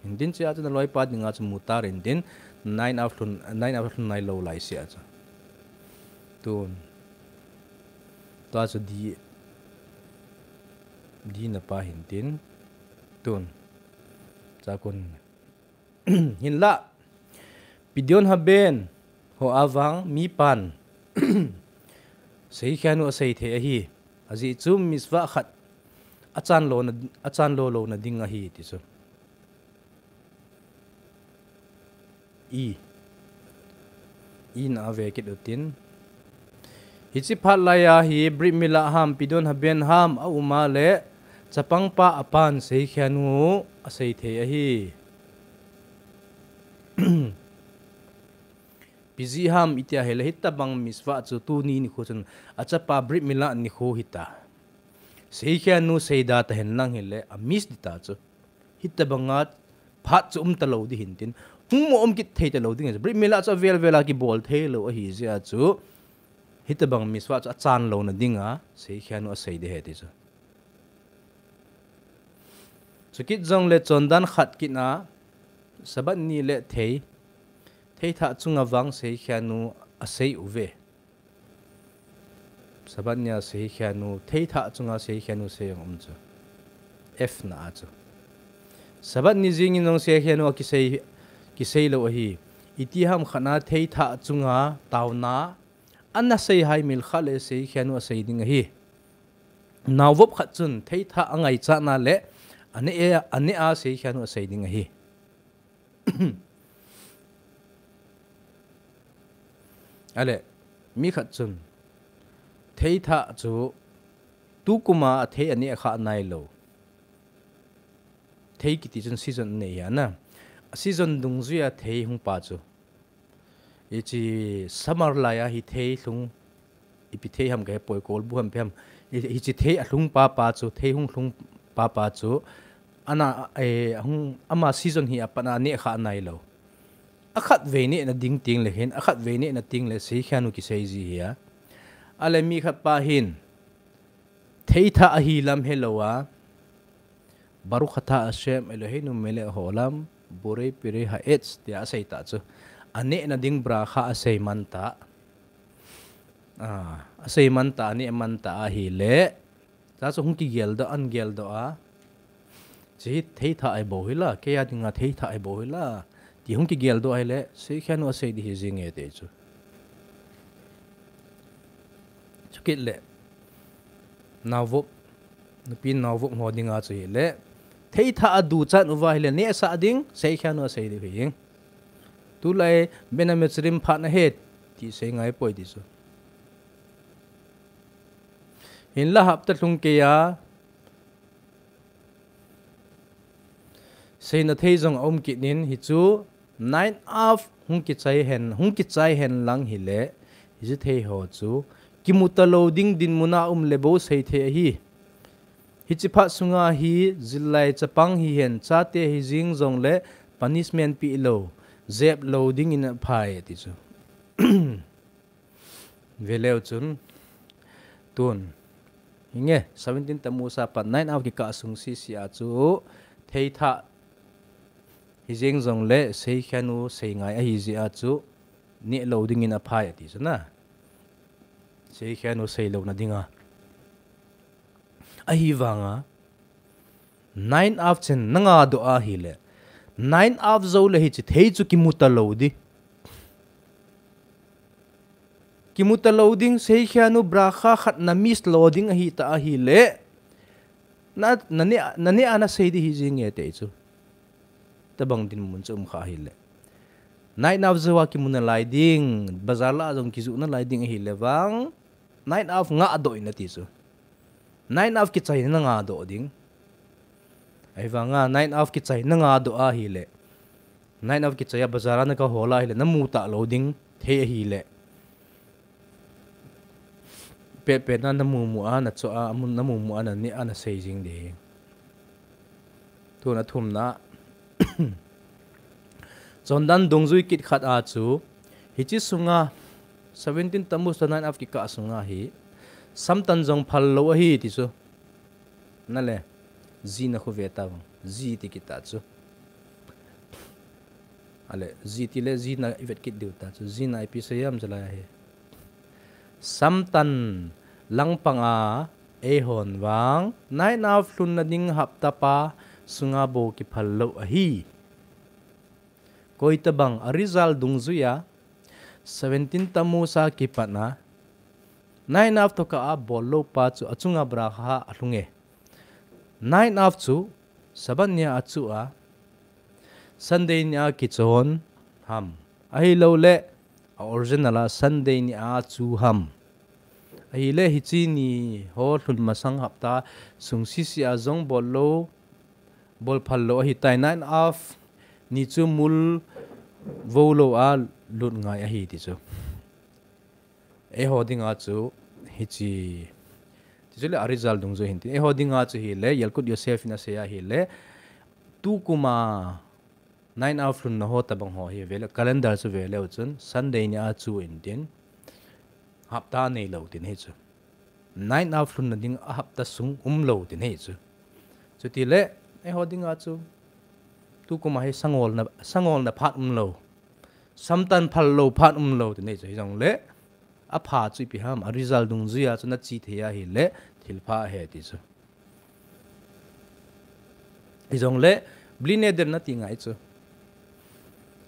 Hintin chea chu naloipa dinga chu mutar hintin, nine half lhun, nine half lhun nailou lai sea chu. Tun. Tua chu di, di napa hintin. Tun. Chakun. Hinlah, Pidyon Haben ho a vang mipan seikhenu asei thei ahi. Ajeh chu mitzvah khat achan lona, achan lo lona ding ahi ti chu. I, i na ave kit utin. Hichi phat laiya hi Brit Milah ham, Pidyon Haben ham aum a le, chapangpa apan seikhenu asei thei ahi. Piji ham itia hile hitabang mitzvah chu tuni nikho chun achapa Brit Milah nikho hita. Seikhenu seida tahen lang hile a miss dita chu. Hitabanga phat chu um talou ding hintin. Hung mo um kit thei talou ding. Brit Milah chu avel vel a kibol thei lou ahi jeh a chu. Hitabang mitzvah chu achan lona dinga seikhenu asei ding ahi ti chu. Chukit jongle chondan khat kit a, Sabbath ni le thei, thei thah chunga vang seikhenu asei uve. Sabbath nia seikhenu, thei thah chunga seikhenu sei jong um chu. F na a chu. Sabbath ni jingin jong seikhenu akisei, kisei lou ahi. Iti ham khat na thei thah chunga taona ana sei hai mil khat le seikhenu asei ding ahi. Naovop khat chun thei thah angaichat na le, ane a, ane a seikhenu asei ding ahi. Ale, mi khat chun, thei thah chu, tukum a thei aneh kha nailou. Thei kiti chun season anei hi ana. A season dungjuia thei hung pa chu. Hichi summer laiya hi thei lhung, ipi thei ham kahepoi, kolbu ham ipi ham. Hi, hichi thei alhung papa chu, thei hung lhung papa chu, Ana, eh, hung, ama season hi apat a neh kha nai lou. Akhat vei neh na ding ting le hin, akhat vei neh na ting le seikhia nu kisei ji hi a. Ale mi khat pa hin, theitha ahi lam helou a, Baruch atah Hashem Eloheinu melech haolam, borei pirei ha'etz, tia asei ta chu. Aneh na ding bracha asei man ta. Ah, asei man ta, aneh man ta ahile. Cha chu hung kigel doh, an gel doh a. Chi theitha ahi bou hi la, kei a dinga theitha ahi bou hi la. Ti hung kigel doh ahile, seikhia nu asei di hi jing e te chu. Chukit le. Naovop, nupi naovop ho dinga chu hile. Theitha adu chan uva hile, nehsah ding, seikhia nu asei di hi jing. Tulai, Ben Hametzarim phat na he, ti sei ngai poi ti chu. Hinla hapta lhung kei a, seina thei jong aum kit in, hichu nine av hung kichai hen, hung kichai hen lang hile, hichu thei ho chu, kimu talou ding dinmun a um le bou sei thei ahi. Hichi phat sunga hi, jillai chapang hihen, chate hi jing jongle, punishment pe lou, jep lou dingin aphai, ti chu. Veleu chun, tun. Hinge, seventeen Tammuz a pat nine av kikah sung sisi a chu, theitha hi jing jongle, seikhia nu sei ngai ahi jeh a chu, neh lou dingin aphai ati chu na. Seikhia nu sei lou na dinga. Ahivanga, nine av chen na nga doh ahile. Nine av jou le hichi thei chu kimu talou di. Kimu talou ding seikhia nu bracha khat na miss lou ding ahi ta ahile. Na, na neh, na neh a na sei di hi jing e te chu. Tabang dinmun chu um kha ahile. Nine av jou a kimu nalai ding, bazar lah a jong kiju nalai ding ahile vang. Nine av nga doh in ati chu. Nine av kichai na nga doh ding. Ahivanga nine av kichai na nga doh ahile. Nine av kichai a bazar a na kahol ahile, na mu talou ding, thei ahile. Pet pet na na mu mu a, na cho a, amun na mu mu a, na neh a na sei jing di. Tun athumna. Chondan dungjui kit khat a chu, hichi sunga, seventeen Tammuz to nine av kikah sunga hi, samtan jong phal lou ahi ti chu. Nale, ji na khu ve ta vang, ji ti kit ta chu. Ale, ji ti le, ji na i vet kit diu ta chu, ji na ipi sei ham chalai ahi. Samtan langpang a, eihon vang, nine av lhun na ding hapta pa, sunga bou kiphal lou ahi. Koi tabang a result dungjui a, seventeen Tammuz a kipat na, nine av to kah a bol lou pa chu achunga bracha alhung e. Nine av chu, Shabbat ni a achu a, Sunday ni a kichon ham. Ahilou le, a original a Sunday ni a chu ham. Ahile hichi ni ho lhun masang hapta sung sisi a jong bol lou, bol phal lou ahi tai nine av ni chu mul vo lou a lut ngai ahi ti chu. Eiho dinga chu hichi. Ti chu le a result dungjui hin tin. Eiho dinga chu hile, Yalkut Yosef in asei ahile, tu kuma nine av lhun na ho tabang ho hi vele, calendar chu vele u chun, Sunday ni a chu in tin, hapta nei lou tin hi chu. Nine av lhun na ding a hapta sung um lou tin hi chu. Chuti le, eiho dinga chu, tu kuma hi sangol na, sangol na phat um lou. Samtan phal lou phat um lou tin hi chu. Hijong le, apha chu ipi ham, a result dungjui a chu na chi thei ahile, thil pha ahi ti chu. Hijong le, bli neder na ti ngai chu.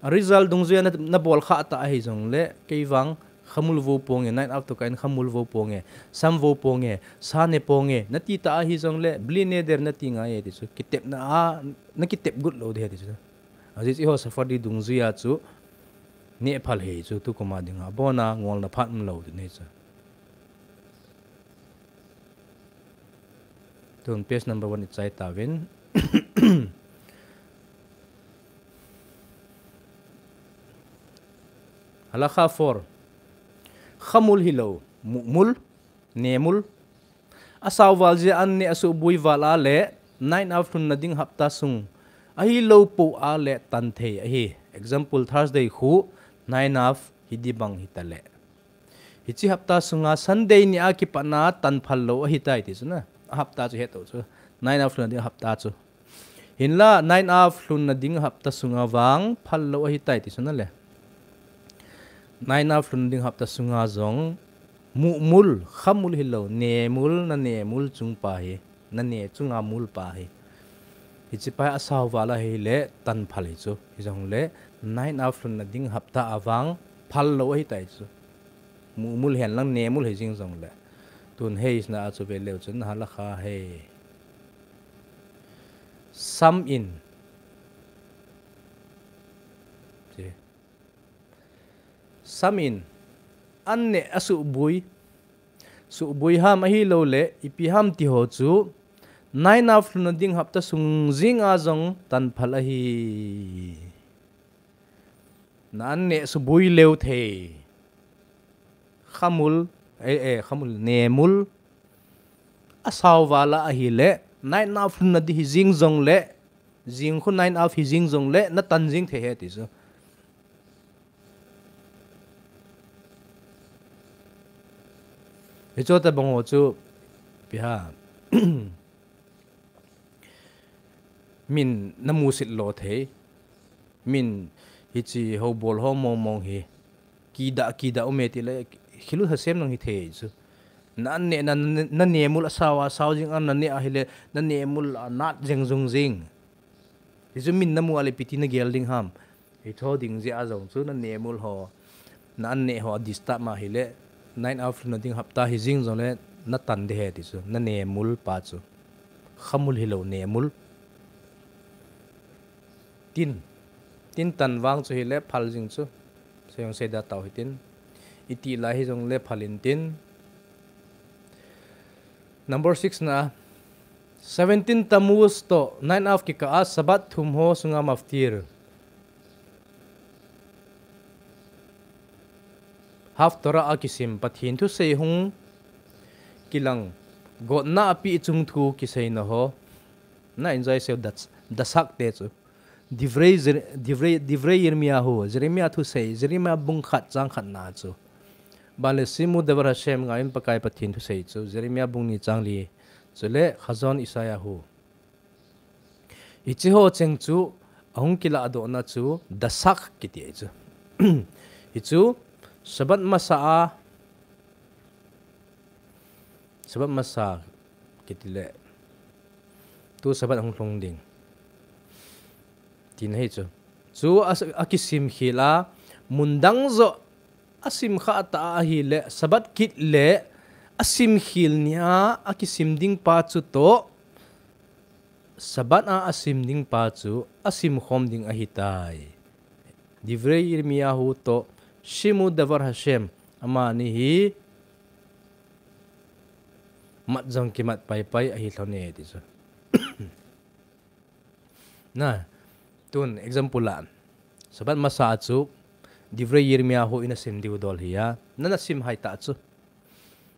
A result dungjui a na, na bol kha ta ahi jong le, kei vang khamul vo ponge, nine av to kah in khamul vo ponge, sam vo ponge, sa ne ponge, na ti ta ahi jong le, bli neder na ti ngai e ti chu. Kitepna a, na kitep got lou di ahi ti chu. Ajeh chu eiho Sephardi dungjui a chu, neh phal hi chu, tu kuma dinga, abona ngolna phat um lou ti nei chu. Tun page number one i chai tauvin. Halacha four. Khamul hilou, muhmul, nemul. Asao val jeh a an neh a suboi val a le, nine Av lhunna ding hapta sung ahilou pou a le tan thei ahi. Example, Thursday khu nine Av hi di bang hita le. Hichi hapta sunga Sunday ni a kipatna tan phal lou ahitai ti chu na. A hapta chu hetou chu. Nine Av lhunna ding hapta chu. Hinla nine Av lhunna ding hapta sunga vang phal lou ahitai ti chu na le. Nine Av lhunna ding hapta sunga jong muhmul, khamul hilou, nemul, na nemul chung pa hi, na ne chunga mul pa hi. Hichi pa hi asao val ahile tan phal hi chu. Hijongle nine Av lhunna ding hapta a vang phal lou ahitai chu. Muhmul hen lang nemul hi jing jongle. Tun hei isna a chu ve leu chun halakha hei. Sam in. Chi. Sam in. An ne a subui. Subui ham ahilou le, ipi ham ti ho chu. Nine Av lhunna ding hapta sung jing a jong tan phal ahi. Na an ne subui leu thei. Khamul, eh, eh, khamul, nemul. Asao val ahile, nine Av lhunna di hi jing jongle, jing khu nine Av hi jing jongle, na tan jing thei ahi ti chu. Hichu tabang ho chu, ipi ham. Min na musit lou thei. Min hichi houbol ho mong mong hi. Kida, kida um e ti le, khilu ha sem nang hi thei chu. Na an ne, na, na, na nemul asao, asao jing an na ne ahile, na nemul a nat jeng jung jing. Hichu min na mu a le ipi ti na gel ding ham. Hitho ding jeh a jong chu na nemul ho. Na an ne ho a disturb ma ahile, nine Av lhunna ding hapta hi jing jongle, na tan de ahi ti chu. Na nemul pa chu. Khamul hilou nemul. Tin. Tin tan vang chu hile phal jing chu. Seiyong seida tau hitin. Iti lai hi jongle phal intin. Number six na. Seventeen Tammuz to nine Av kikah a Sabbath thum ho sunga maftir. Haftorah a kisim Pathen thusei hung kilang, gotna a peh chung thu kiseina ho. Na enjoy seu das, Dasach te chu. Divrei Jer-, Divrei, Divrei Yirmiyahu, Jeremiah thusei, Jeremiah bung khat chang khat na chu. Bale Shemu Devar Hashem, ngaiyin Pakai Pathen thusei chu, Jeremiah bung ni chang li, chule Chazon Yeshayahu. Hichi ho cheng chu, ahung kiladohna chu, Dasach kiti ahi chu. Hichu, Sabbath masa a, Sabbath masa kiti le, tu Sabbath ahung lhung ding. Tina ahi chu. Chu a, akisim khel a, mun dang joh, asim kha ta ahile, Sabbath kit le, asim khel nia, akisim ding pa chu toh, Sabbath a asim ding pa chu asim khom ding ahitai. Divrei Yirmiyahu toh Shemu Devar Hashem amani hi mat jong kimat pai pai ahi lhon e ti chu. Na, tun example a, Sabbath masa a chu Divrei Yirmiyahu in asim diu dol hi a, nana sim hai ta chu.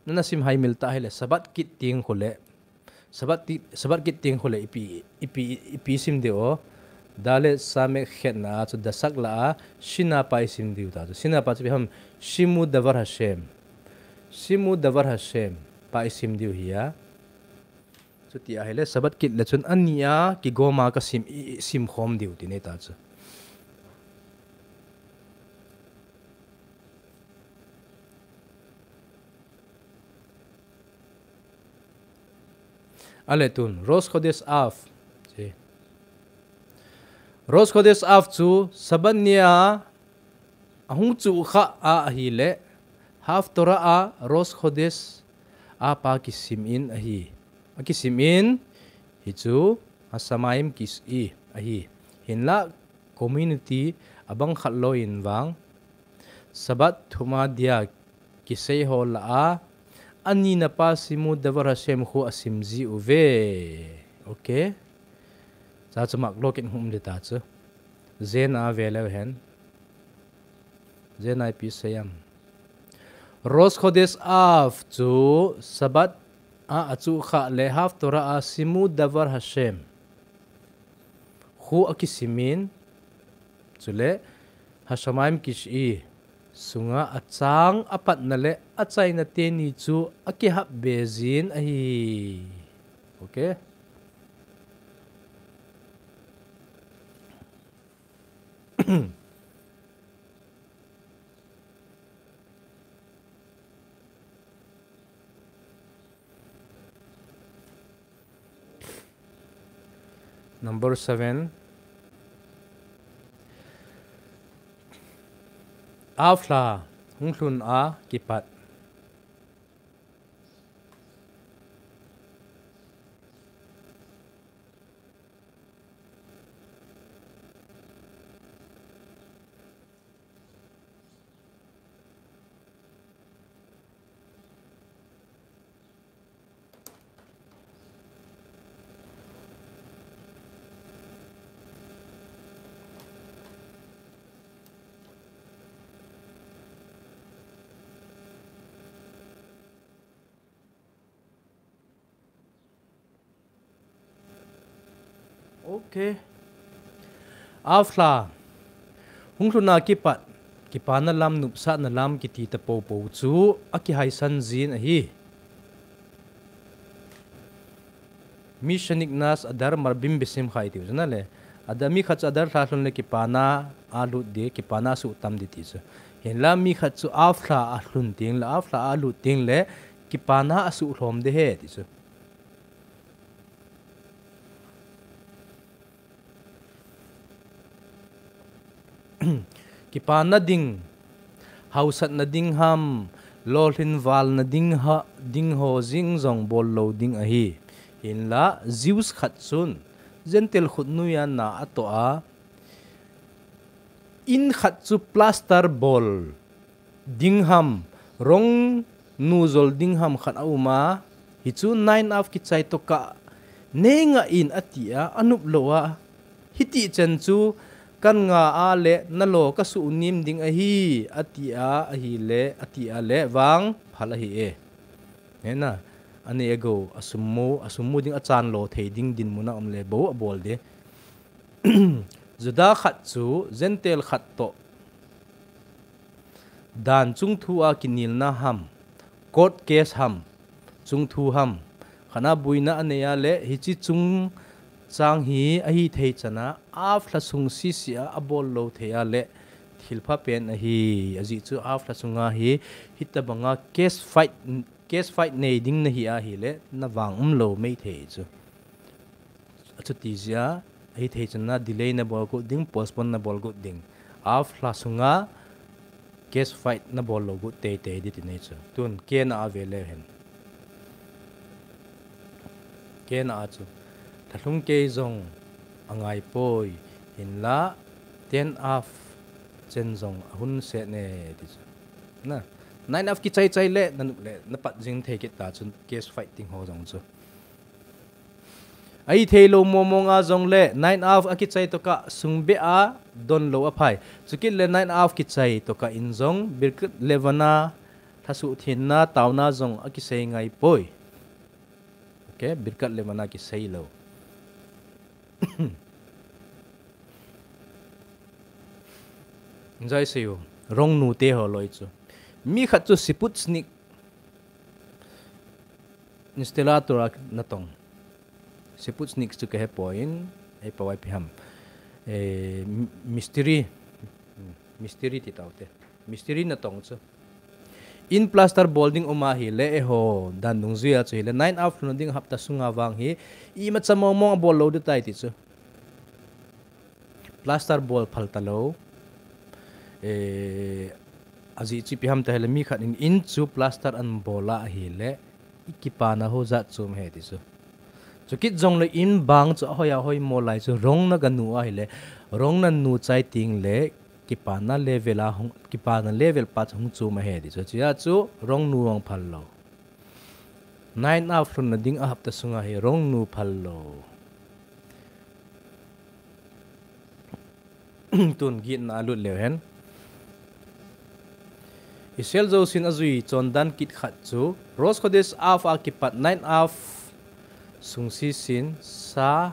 Nana sim hai mil ta hile, Sabbath kit teng khole, Sabbath ti, Sabbath kit teng khole ipi, ipi, ipi sim diu o. Dalet Sameh khetna a chu Dasach la a, Shina pa isim diu ta chu. Shina pa chu ipi ham, Shemu Devar Hashem. Shemu Devar Hashem pa isim diu hi a. Chuti ahile, Sabbath kit le chun ani a, kigom a kasim, i, i, sim khom diu ti nei ta chu. Ale tun, Rosh Chodesh Av. Che. Rosh Chodesh Av chu Sabbath nia ahung chu kha a ahile, Haftorah a Rosh Chodesh a pa kisim in ahi. Akisim in, hichu Hashamayim Kis'i ahi. Hinlah community abang khat lou in vang, Sabbath thum a dia kisei ho lah a, ani na pa Shemu Devar Hashem khu asim ji uve. Okay. Cha chu mak lo kin hum de ta chu. Zen a ve leu hen. Zen a ipi sei am. Rosh Chodesh Av chu Sabbath a, achu kha le Haftorah a Simu Davar Hashem. Khu akisimin, chule Hashamayim Kish'i sunga achang apatna le achaina teni chu akihap bezin ahi. Okay. Number seven. Av lha hung lhun a kipat. Okay. Av lha hung lhun a kipat, kipana lam, nopsahna lam kiti ta popo chu akihaisan jin ahi. Mi Sheneknas Adar Marbim Besimcha iti chu na le. Adar mi khat chu Adar lha lhun le kipana alut ding, kipana asuh tam ding ti chu. Hinla mi khat chu Av lha alhun teng le, Av lha alut teng le, kipana asuh lhom ding ahi ti chu. Kipana ding, hausatna ding ham, lolhin valna ding ha, ding ho jing jong bol lou ding ahi. Hinla, Jews khat chun, Gentile khutnoi a na atoh a, in khat chu plaster bol ding ham, rong nu jol ding ham khat aum a, hichu nine av kichai tokah nei ngah in ati a, anop lou a, hiti chan chu kan ngah a le nalo kasuh nim ding ahi, ati a, ahile, ati a le vang phal ahi e. Hena, anei agou, asum mu, asum mu ding achan lo thei ding dinmun a um le bou abol ding. Juda khat chu Gentile khat toh dan chungthu a kinelna ham, court case ham, chungthu ham, khat a boina anei a le hiche chungchang hi ahithei chan a Av lha sung sese a abol lou thei a le thilpha pen ahi, ajeh chu Av lha sunga hi hitabanga case fight, case fight nei ding nahi ahile navang um lou mei thei chu. Achuti jeh a, ahithei chan a delay nabol got ding, postpone nabol got ding. Av lha sunga case fight nabol lou got teitei ding ti nei chu. Tun, kei na a ve leu hen. Kei na a chu. Lhalhung kei jong angai poi, hinla, ten av chen jong ahun set ne ti chu. Na, nine av kichai chai le, nanop le, napat jing thei kit ta chun case fight ding ho jong chu. Ahithei lou mong mong a jong le, nine av akichai tokah sung beh a don lou aphai. Chukit le nine av kichai tokah in jong, Birkat Levana, lhasuh thenna, taona jong akisei ngai poi. Okay, Birkat Levana kisei lou. Jai sei u, rong nu te ho loi chu. Mi khat chu Siputnik Nistelator a natong. Siputnik chu kahe poi, ei pawai pi ham. Eh, m-, mistiri. Mistiri ti tau te. Mistiri natong chu. In plaster bol ding um ahile eiho dan dungjuia chu hile nine av lhun ding hapta sunga vang hi imacha mong mong abol lou ding tai ti chu. Plaster bol phal talou. Eh, ajeh chu ipi ham tahile mi khat in in chu plaster anabol a ahile ikipana ho jat chu um ahi ti chu. Chukit jongle in bang chu ahoi ahoi mo lai chu rong naganu ahile rong nanu chai teng le kipana level a hung, kipana level pa chu hung chom ahi ti chu. Chea chu rong nu rong phal lou. Nine av lhunna ding a hapta sunga hi rong nu phal lou. Tun gitna a lut leu hen. Israel jousen ajui chondan kit khat chu Rosh Khodesh Av a kipat nine Av sung sisin sa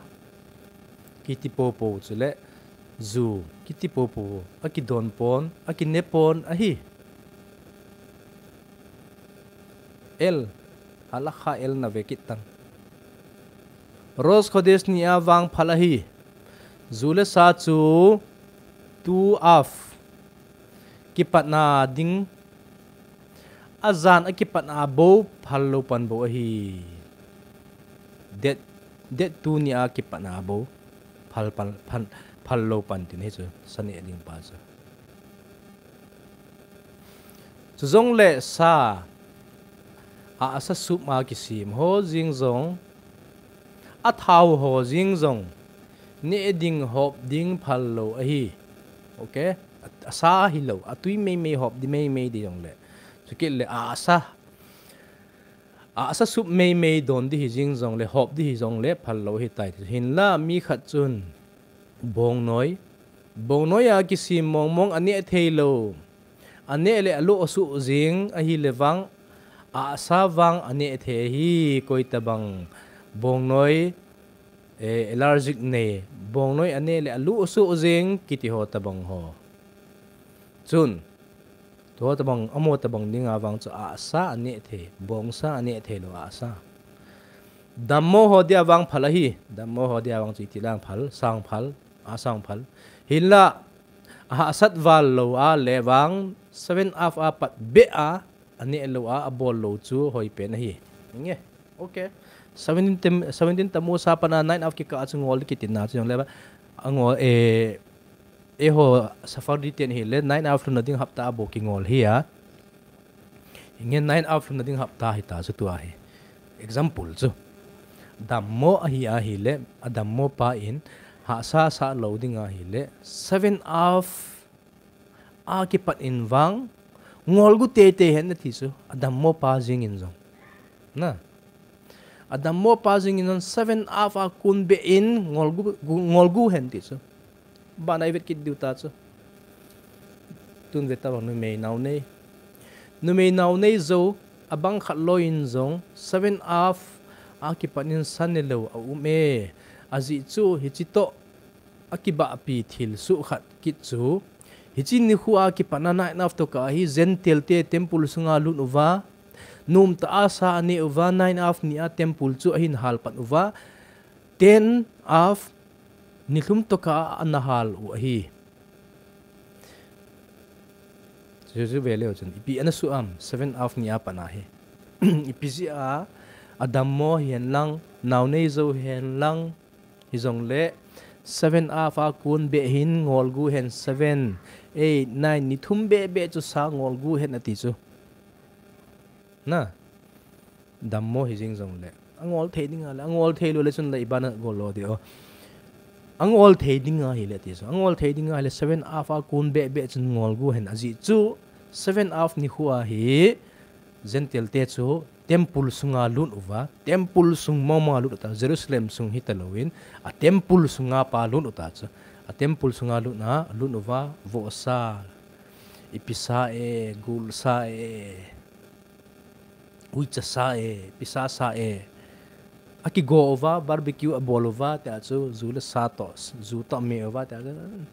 kiti popo chule ju kiti popo akidon pon, akine pon ahi. El, halakha el na ve kit tang. Rosh Khodesh ni a vang phal ahi. Ju le sa chu two Av kipatna ding, ajan a kipatna bou phal lou pan bou ahi. Det, det two ni a kipatna bou phal, phal, phal, phal lou pan tin hi chu sa neh ding pa chu. Chujongle sa, ahsa sup a kisem ho jing jong, athao ho jing jong, neh ding hop ding phal lou ahi. Ok? A, asa hilou, atui meimei hop di meimei di jongle. Chukit le ahsa, ahsa sup meimei don di hi jing jongle, hop di hi jongle, phal lou ahitai. Hinla mi khat chun, bongnoi, bongnoi a kisem mongmong aneh thei lou. Aneh le alu asuh jing ahile vang, ahsa vang aneh thei ahi, koi tabang bongnoi, eh, allergic nei, bongnoi aneh le alu asuh jing kiti ho tabang ho. Chun, tu ho tabang, amaho tabang dinga vang chu ahsa aneh thei, bongsa aneh thei lou ahsa. Dammo ho dia vang phal ahi, dammo ho dia vang chu iti lang phal, sang phal, asang phal. Hinla, ahahsat val lou a le vang, seven Av a pat beh a, aneh lou a, abol lou chu hoi pen ahi. Nge, ok. Seventeen tem, seventeen Tammuz a pat a nine Av kikah a chu ngol kiti na chu jongle ba, angol, eh, eiho Sephardi ten hile, nine Av lhunna ding hapta a bou kingol hi a. Nge nine Av lhunna ding hapta hita chu tua hi. Example chu. Dammo ahi ahile, adammo pa in, hahsa sa lou ding ahile, seven Av a kipat in vang, ngol gu teitei hen ati chu, adammo pa jing in jong. Na. Adammo pa jing in jong, seven Av a kon beh in, ngol gu, gu, ngol gu hen ti chu. Bana i vet kit diu ta chu. Tun ve ta vang numei naonei. Numei naonei jou, abang khat loi in jong, seven Av a kipat in sa ne lou aum e. Ajeh chu, hiche toh, akibahpi thil soh khat kit chu. Hiche nikho a kipatna nine Av toh kah a hi Gentile te temple sunga lut uva. Nomtah a sa aneh uva nine Av ni a temple chu ahin hal pan uva. Ten Av nilhum toh kah a ana hal u ahi. Chu chu ve leu chun, ipi ana soh am, seven Av ni a pat a hi. Ipi jeh a, adammo hihen lang, naonei jou hihen lang, hijongle, seven Av a kon beh hin ngol gu hen seven, eight, nine, ni thum beh beh chu sa ngol gu hen ati chu. Na. Dammo hi jing jongle. Angol thei ding ahile, angol thei lou le chun le ibana gol lou di o. Angol thei ding ahile ti chu. Angol thei ding ahile seven Av a kon beh beh chun ngol gu hen ajeh chu. Seven Av nikho a hi Gentile te chu temple sunga lut uva. Temple sung mama lut uta. Jerusalem sung hita louvin. A temple sunga pa lut uta chu. A temple sunga lut na, lut uva. Vohsa. Ipi sa e, gul sa e. Uicha sa e, pisa sa e. Akigo uva, barbecue abol uva, tia chu, ju le sa toh, ju toh me uva, tia chu,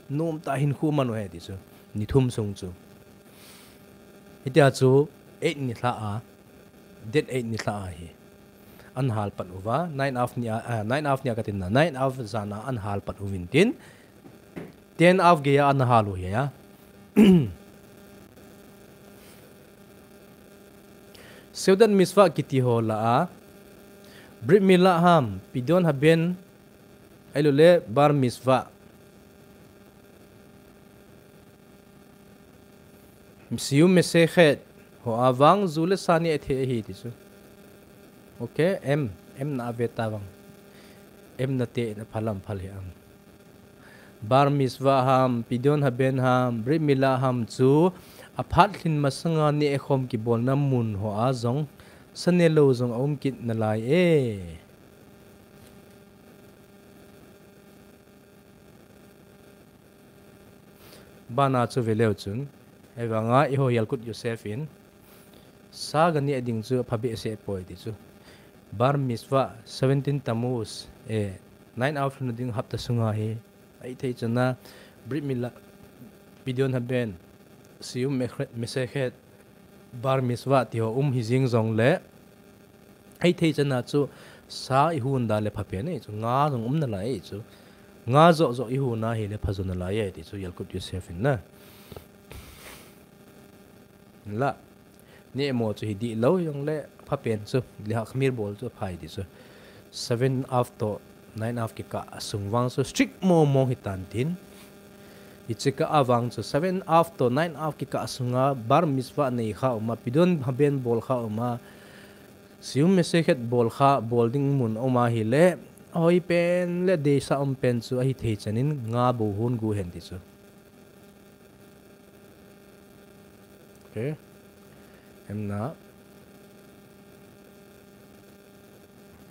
nomtah hinkho man u ahi ti chu, ni thum sung chu. Hitia chu, eight ni lha a, date eight ni lha a hi. An hal pat uva, nine Av ni a, ah, nine Av ni a katin na, nine Av jan a an hal pat uvin tin, ten Av gei a ana hal u ahi a. Seudat Mitzvah kiti ho lah a. Brit Milah ham, Pidyon Haben, ahilouleh Bar Mitzvah. Siyum Masechet ho a vang ju le sa neh thei ahi ti chu. Ok, M, M na a ve ta vang. M na te na phalam phal hi am. Bar Mitzvah ham, Pidyon Haben ham, Brit Milah ham chu aphat lhin masanga neh khom kibolna mun ho a jong sa ne lou jong aum kit nalai e. Bana chu ve leu chun, Ahivanga eiho Yalkut Yosef in, sa gane ding chu phabeh seh poi ti chu. Bar Mitzvah, seventeen Tammuz, eh, nine Av lhun ding hapta sunga hi, ahithei chana, Brit Milah, Pidyon Haben, Siyum Mekhe-, Mesechet, Bar Mitzvah ti ho um hi jing jongle, ahithei chana chu sa ihun da le phapen e chu, nga jong um nalai e chu. Nga joh joh ihun a hile phajo nalai e ti chu, Yalkut Yosef in na. La, nehmo chu hi dihlou jongle phapen chu, Leha Khamir bol chu phai ti chu. Seven Av toh nine Av kikah sung vang chu strict mong mong hitan tin. Hiche kah a vang chu seven Av toh nine Av kikah sunga Bar Mitzvah nei kha um a, Pidyon Haben bol kha um a, Siyum Mesechet bol kha, bol ding mun um ahile, hoi pen le deisah um pen chu ahithei chanin nga bou hon gu hen ti chu. Okay. Em na.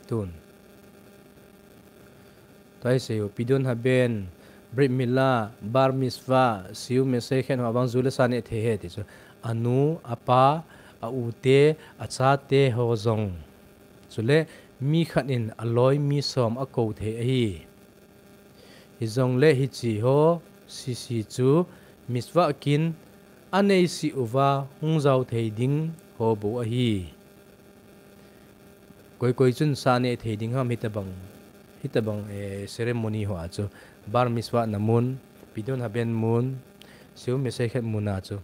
Tun. Tua hi seiyu, Pidyon Haben, Brit Milah, Bar Mitzvah, Siyum Mesechet ho vang ju le sa neh thei ahi ti chu. Anu, apa, a u te, achate ho jong. Chule, mi khat in aloi mi som akou thei ahi. Hijongle hiche ho sese chu Mitzvah kin anei seh uva hung jao thei ding ho bou ahi. Koi koi chun sa neh thei ding ham hitabang, hitabang, eh, ceremony ho a chu. Bar Mitzvah na mun, Pidyon Haben mun, Siyum Mesechet mun a chu.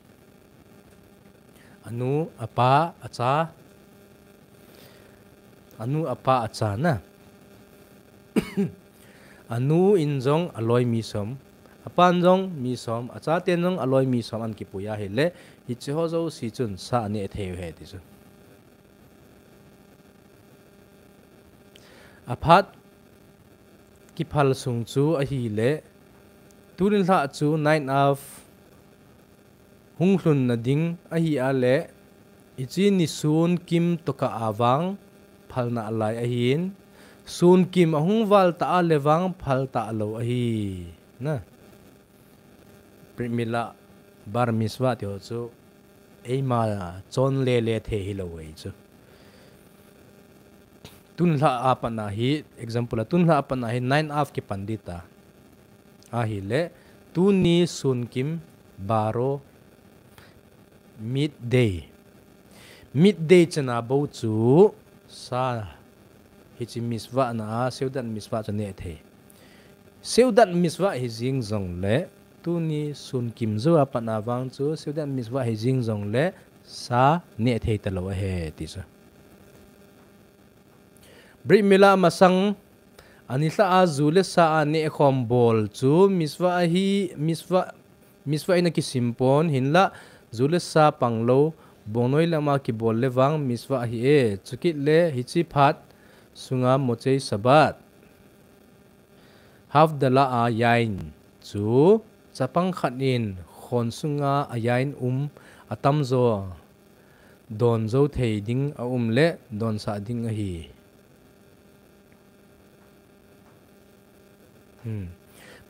Anu, apa, acha. Anu, apa, acha na. Anu in jong aloi mi som. Apan jong mi som. Achaten jong aloi mi som an kipui ahile, hiche ho jouse chun sa aneh thei u ahi ti chu. Aphat kiphal sung chu ahile, tuni lhah chu nine Av hung lhun na ding ahi a le, hiche ni sun kim tokah a vang phal nalai ahin, sun kim ahung val ta a le vang phal talou ahi. Na. Brit Milah, Bar Mitzvah ti ho chu, eima chon le le thei hilou ahi chu. Tun lhah a pat na hi, example a, tun lhah a pat na hi nine Av kipan ding ta. Ahile, tuni sun kim baro midday. Midday chana bou chu sa hiche Mitzvah na a, Seudat Mitzvah chu neh thei. Seudat Mitzvah hi jing jongle, tuni sun kim jou a pat na vang chu, Seudat Mitzvah hi jing jongle, sa neh thei talou ahi ti chu. Brit Milah masang, ani lhah a ju le sa a neh khom bol chu, Mitzvah ahi, Mitzvah, Mitzvah in akisim pon, hinlah, ju le sa panglou, bongnoi lama kibol le vang, Mitzvah ahi e, chukit le, hiche phat sunga Motzei Shabbat. Havdalah a yain chu chapang khat in khon sunga a yain um atamjo don jou thei ding a um le donsah ding ahi. Hmm.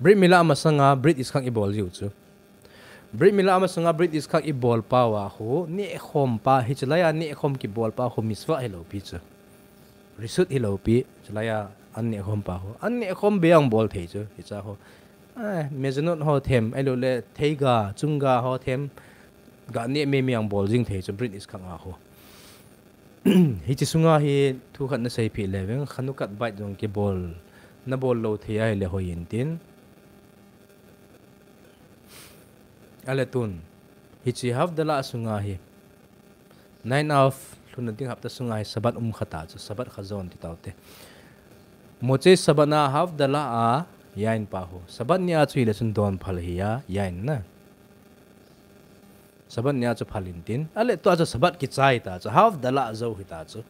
Brit Milah masanga Brit Yiskhak ibol jiu chu. Brit Milah masanga Brit Yiskhak ibol pau a khu, neh khom pa, hiche laiya neh khom kibol pa khu Mitzvah hilou pi chu. Reshut hilou pi, hiche laiya an neh khom pa khu. An neh khom beh a bol thei chu, hiche khu. Eh, mezonot ho them, ahilou le theiga, chungga ho them, ga neh mei mei a bol jing thei chu, Brit Yiskhak a khu. Hiche sunga hi thu khat na seipeh le veng, Chanukah beit jong kibol, na bol lou thei ahile hoi in tin. Ale tun, hiche Havdalah sunga hi, nine Av lhun na ding hapta sunga hi Shabbat um kha ta chu, Shabbat Chazon ti tau te. Motzei Shabbat na Havdalah a yain pa khu. Shabbat ni a chu hile chun don phal hi a, yain na. Shabbat ni a chu phal in tin. Ale tua chu Shabbat kichai ta chu. Havdalah jou hi ta chu.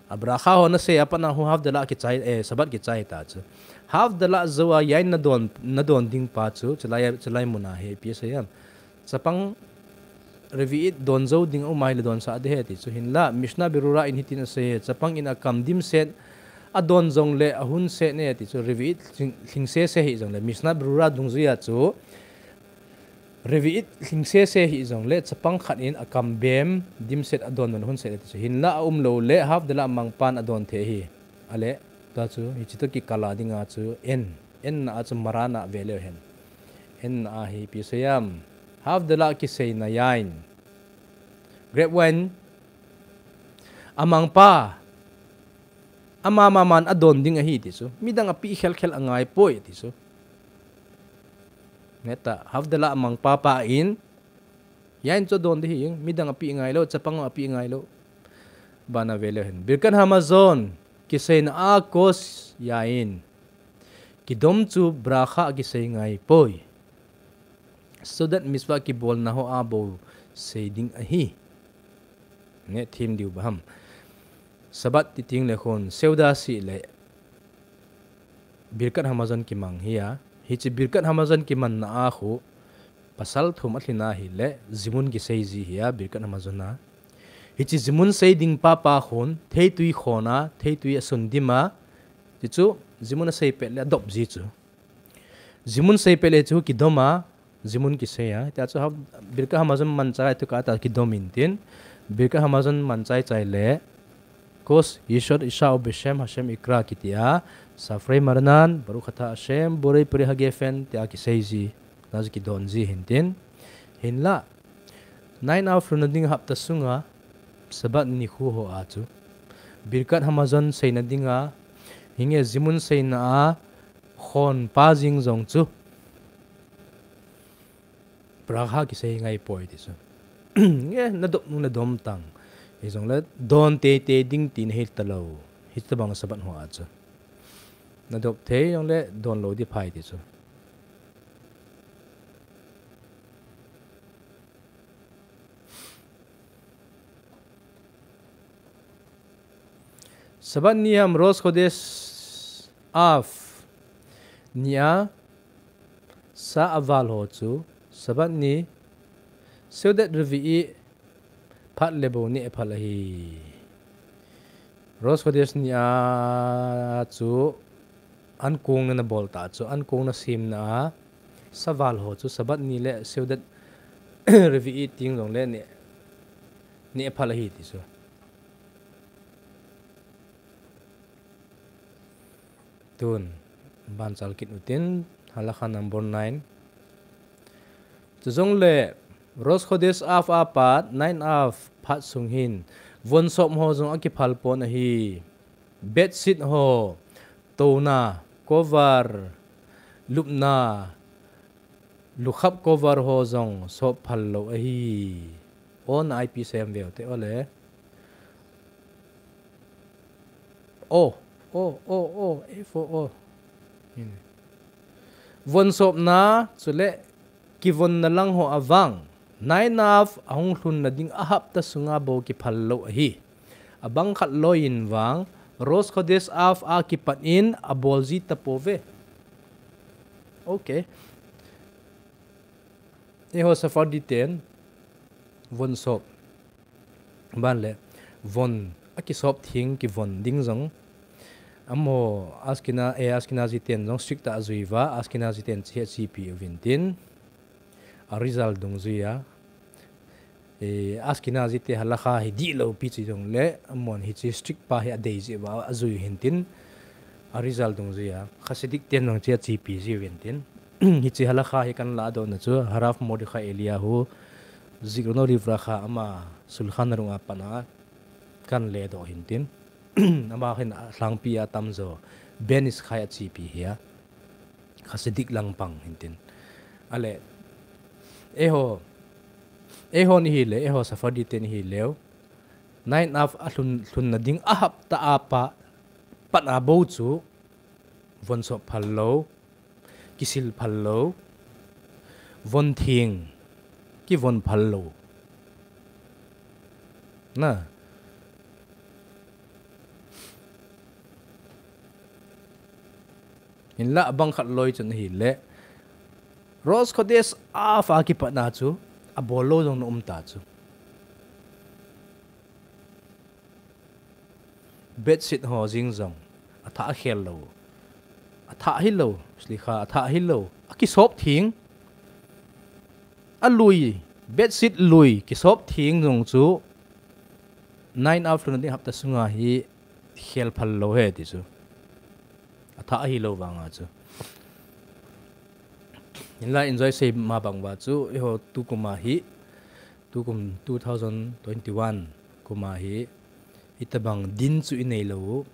A bracha ho na sei a pat na khu Havdalah kichai, eh, Shabbat kichai ta chu. Havdalah jou a yain na don, na don ding pa chu. Chulai, chulai mun a hi ipi asei em. Chapang Revi'it don jou ding a um ahile donsah ding ahi ti chu. Hinlah, Mishnah Berurah in hitin asei e. Chapang in akam dimset, adon jongle ahunset e ti chu. Revi'it lhing, lhing sese hi jongle. Mishnah Berurah dungjuia chu. Revi'it lhing sese hih jongle chapang khat in akam bem dimset adon don hun set ati chu. Hinla aum lou le Havdalah amangpan adon thei ahi. Ale, tua chu, hichi toh kikal a dinga chu, en, en na a chu Maran a ve leu hen. En na a hi ipi seiyam. Havdalah kiseina ahin. Grape wine, amangpa, ama maman adon ding ahi ti chu. Midang apeh khelkhel angaipoi ti chu. Neta, Havdalah amangpa pa in, ahin chu adon ding ahi, midang apeh ngailou, chapang apeh ngailou. Bana ve leu hen. Birkat Hamazon, kiseina a kos ahin. Kidom chu bracha kisei ngaipoi. Seudat mitzvah kibolna ho a bou sei ding ahi. Nge thim diu ba ham. Sabbath ti teng le khun, Seudah seh le Birkat Hamazon kimang ahi a. Hichi Birkat Hamazon kimanna a khu, pasal thum alhin a hile, zimun kisei ji ahi a, Birkat Hamazon a. Hichi zimun sei ding papa khun, theitui khon a, theitui asun dim a. Ti chu, zimun asei pet le adop ji chu. Zimun sei pet le chu kidom a, zimun kisei a. Tia chu ha, Birkat Hamazon manchai tu kata kidom intin. Birkat Hamazon manchai chai le. Kos Yesod Isha Ubeshem Hashem Ikra kiti a. Safrei Marnan, Baruch Ata Hashem, Borei Peri Hagefen, tia kisei ji. Na ji kidon ji hintin. Hinla. Nine Av lhunna ding hapta sunga, Sabbath nikho ho a chu. Birkat Hamazon seina dinga, hinge zimun seina a, khon pa jing jong chu. Bracha kisei ngaipoi ti chu. Nge, nadop nu nadom tang. Hijongle, don teitei ding ti nahi talou. Hitabang Sabbath ho a chu. Nadop thei jongle, don lou ding phai ti chu. Sabbath ni ham Rosh Chodesh Av ni a sa aval ho chu Sabbath ni Seudat Revi'i phat le bou neh phal ahi. Rosh Chodesh ni a chu ankong na nabol ta chu ankong na semna a sa val ho chu Sabbath ni le Seudat Revi'i teng jongle neh, neh phal ahi ti chu. Tun, ban chal kit utin, halakha number nine. Chujongle, Rosh Chodesh Av a pat, nine Av phat sung hin, von sop ho jong akiphal pon ahi. Bedsheet ho, touna, cover, lupna, lukhap cover ho jong sop phal lou ahi. O na ipi sem veu te ole. O, o, o, o, A for O. Hin. Von sopna, chule kivonna lang ho avang. Nine Av ahung lhunna ding a hapta sunga bou kiphal lou ahi. Abang khat loi in vang, Rosh Chodesh Av a kipat in abol ji tapouve. Okay. Eiho Sephardi ten von sop. Ban le von akisop theng kivon ding jong. Amaho Ashkena-, eh, Ashkenazi ten jong strict a ajui uva, Ashkenazi ten hiche achepi uvin tin. A result dungjui a. Eh, Ashkenazi te halakha hi dihlou pi chu jongle, amahon hiche strict pa hi adei jeh uva ajui u hin tin. A result dungjui a. Hasidic ten jong hiche achepi ji uvin tin. Hiche halakha hi kan ladoh na chu, Harav Mordechai Eliyahu, Zichrono Livracha, ama Shulchan Aruch a pat a kan ledoh hin tin. Ama hin alhangpi a tamjo, Ben Ish Chai achepi ahi a. Hasidic lang pang hin tin. Ale, eiho, eiho ni hile, eiho Sephardi te ni hileu. Nine Av alhun, lhunna ding a hapta a pat, pat a bou chu, von sop phal lou, kisil phal lou, von theng, kivon phal lou. Na. Hinla abang khat loi chun ahile. Rosh Chodesh Av a kipat na chu, abol lou jong na um ta chu. Bedsheet ho jing jong, athah akhel lou. Athah hilou, slicha, athah hilou. Akisop theng. alui, bedsheet lui, kisop thing jong chu nine afternoon ding hapta sunga hi khel phal lou ahi ti chu. Athah ahilou vanga chu. Hinla enjoy sei ma bang uva chu, eiho tukum a hi, tukum two thousand twenty-one kum a hi, hitabang din chu inei lou u.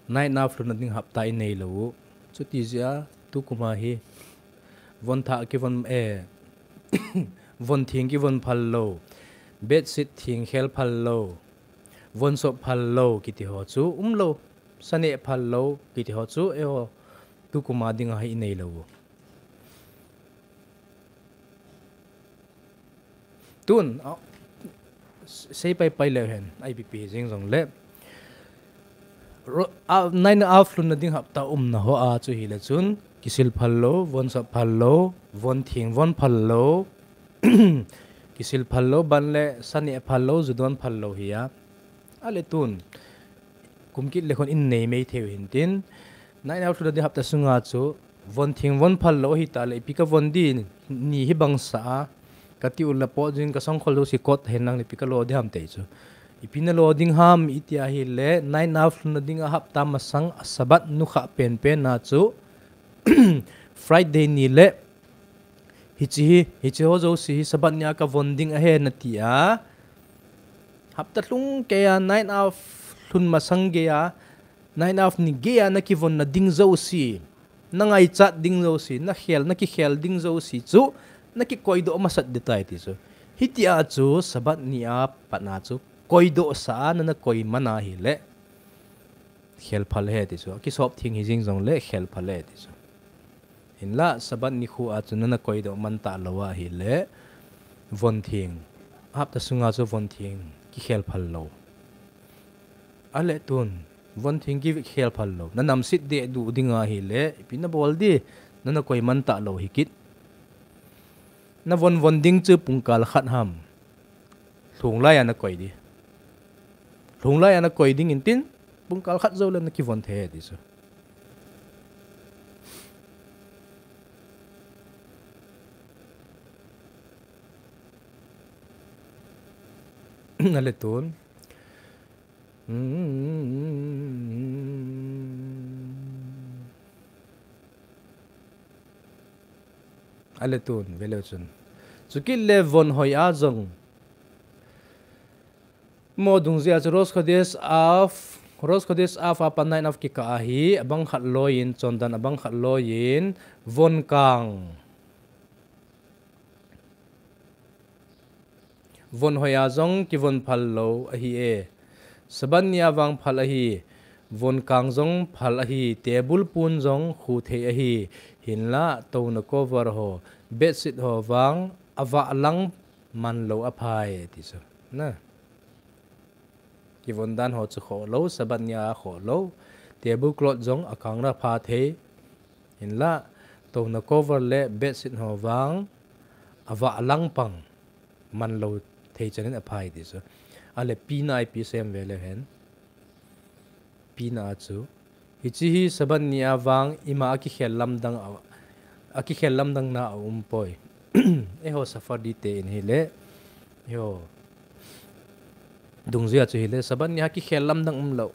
Nine afternoon ding hapta inei lou u. Chuti jeh a, tukum a hi, von thah kivon, eh, von thing kivon phal lou, bedsheet thing khel phal lou, von sop phal lou, kiti ho chu um lou, sa neh phal lou, kiti ho chu, eiho, tukum a ding a hi inei lou u. Tun, a, sei pai pai leu hen, I P P hi jing jong le. Ro-, a, nine afternoon ding hapta umna ho a chu hile chun, kisil phal lou, von sop phal lou, von thing von phal lou, kisil phal lou, ban le sa neh phal lou, ju don phal lou hi a. Ale tun, kum kit le khun in nei mei thei u hin tin, nine afternoon ding hapta sunga chu, von thing von phal lou hita le, ipi ka von di, ni hi bang sa a, kati u le po jing ka sangkhol jouse kot hen lang le ipi ka lo di ham ti chu. Ipi na lo ding ham, iti a hile, nine afternoon ding a hapta masang a Sabbath nu kha pen pen a chu, Friday ni le, hichi hi, hichi ho jouse hi Sabbath ni a ka von ding ahi nati a. Hapta lhung kei a, nine afternoon masang gei a, nine afternoon ni gei a na kivon na ding jouse, na ngaichat ding jouse, na khel, na kikhel ding jouse chu, na kikoi doh masat ding tai ti chu. Hiti a chu, Sabbath ni a pat na chu, koi doh sa a, na na koi man a hile. Khel phal ahi ti chu. Kisop thing hi jing jong le, khel phal ahi ti chu. Hinla, Sabbath ni khu a chu na na koi doh man ta lou a hile, von thing. Hapta sunga chu von thing, kikhel phal lou. Ale tun, von thing kikhel phal lou. Na namsit deh duh ding a hile, ipi na bol di, na na koi man ta lou hi kit. Na von von ding chu pungkal khat ham. Lhung lai a na koi di. Lhung lai a na koi ding in tin, pungkal khat jou le na kivon thei ti chu. Ale tun. Ale tun, ve leu chun. Chukit le von hoi a jong. Mo dungjui a chu Rosh Chodesh Av, Rosh Chodesh Av a pat nine Av kikah ahi, abang khat loi in, chondan abang khat loi in, von kang. Von hoi a jong kivon phal lou ahi e. Sabbath ni a vang phal ahi. Von kang jong phal ahi. Table pon jong khu thei ahi. Hinla touna cover ho, bedsheet ho vang avah lang man lou aphai ti chu. Na. Kivon dan ho chu khoh lou, Sabbath ni a khoh lou. Table cloth jong akang ra pha thei. Hinla, touna cover le bedsheet ho vang, avah lang pang, man lou thei chan in aphai ti chu. Ale pina ipi sem ve leu hen. Pina a chu. Hichi hi Sabbath ni a vang, ima a kikhel lamdang a, a kikhel lamdang na a um poi. Eiho Sephardi te in hile. Eiho. Dungjui a chu hile, Sabbath ni a kikhel lamdang um lou.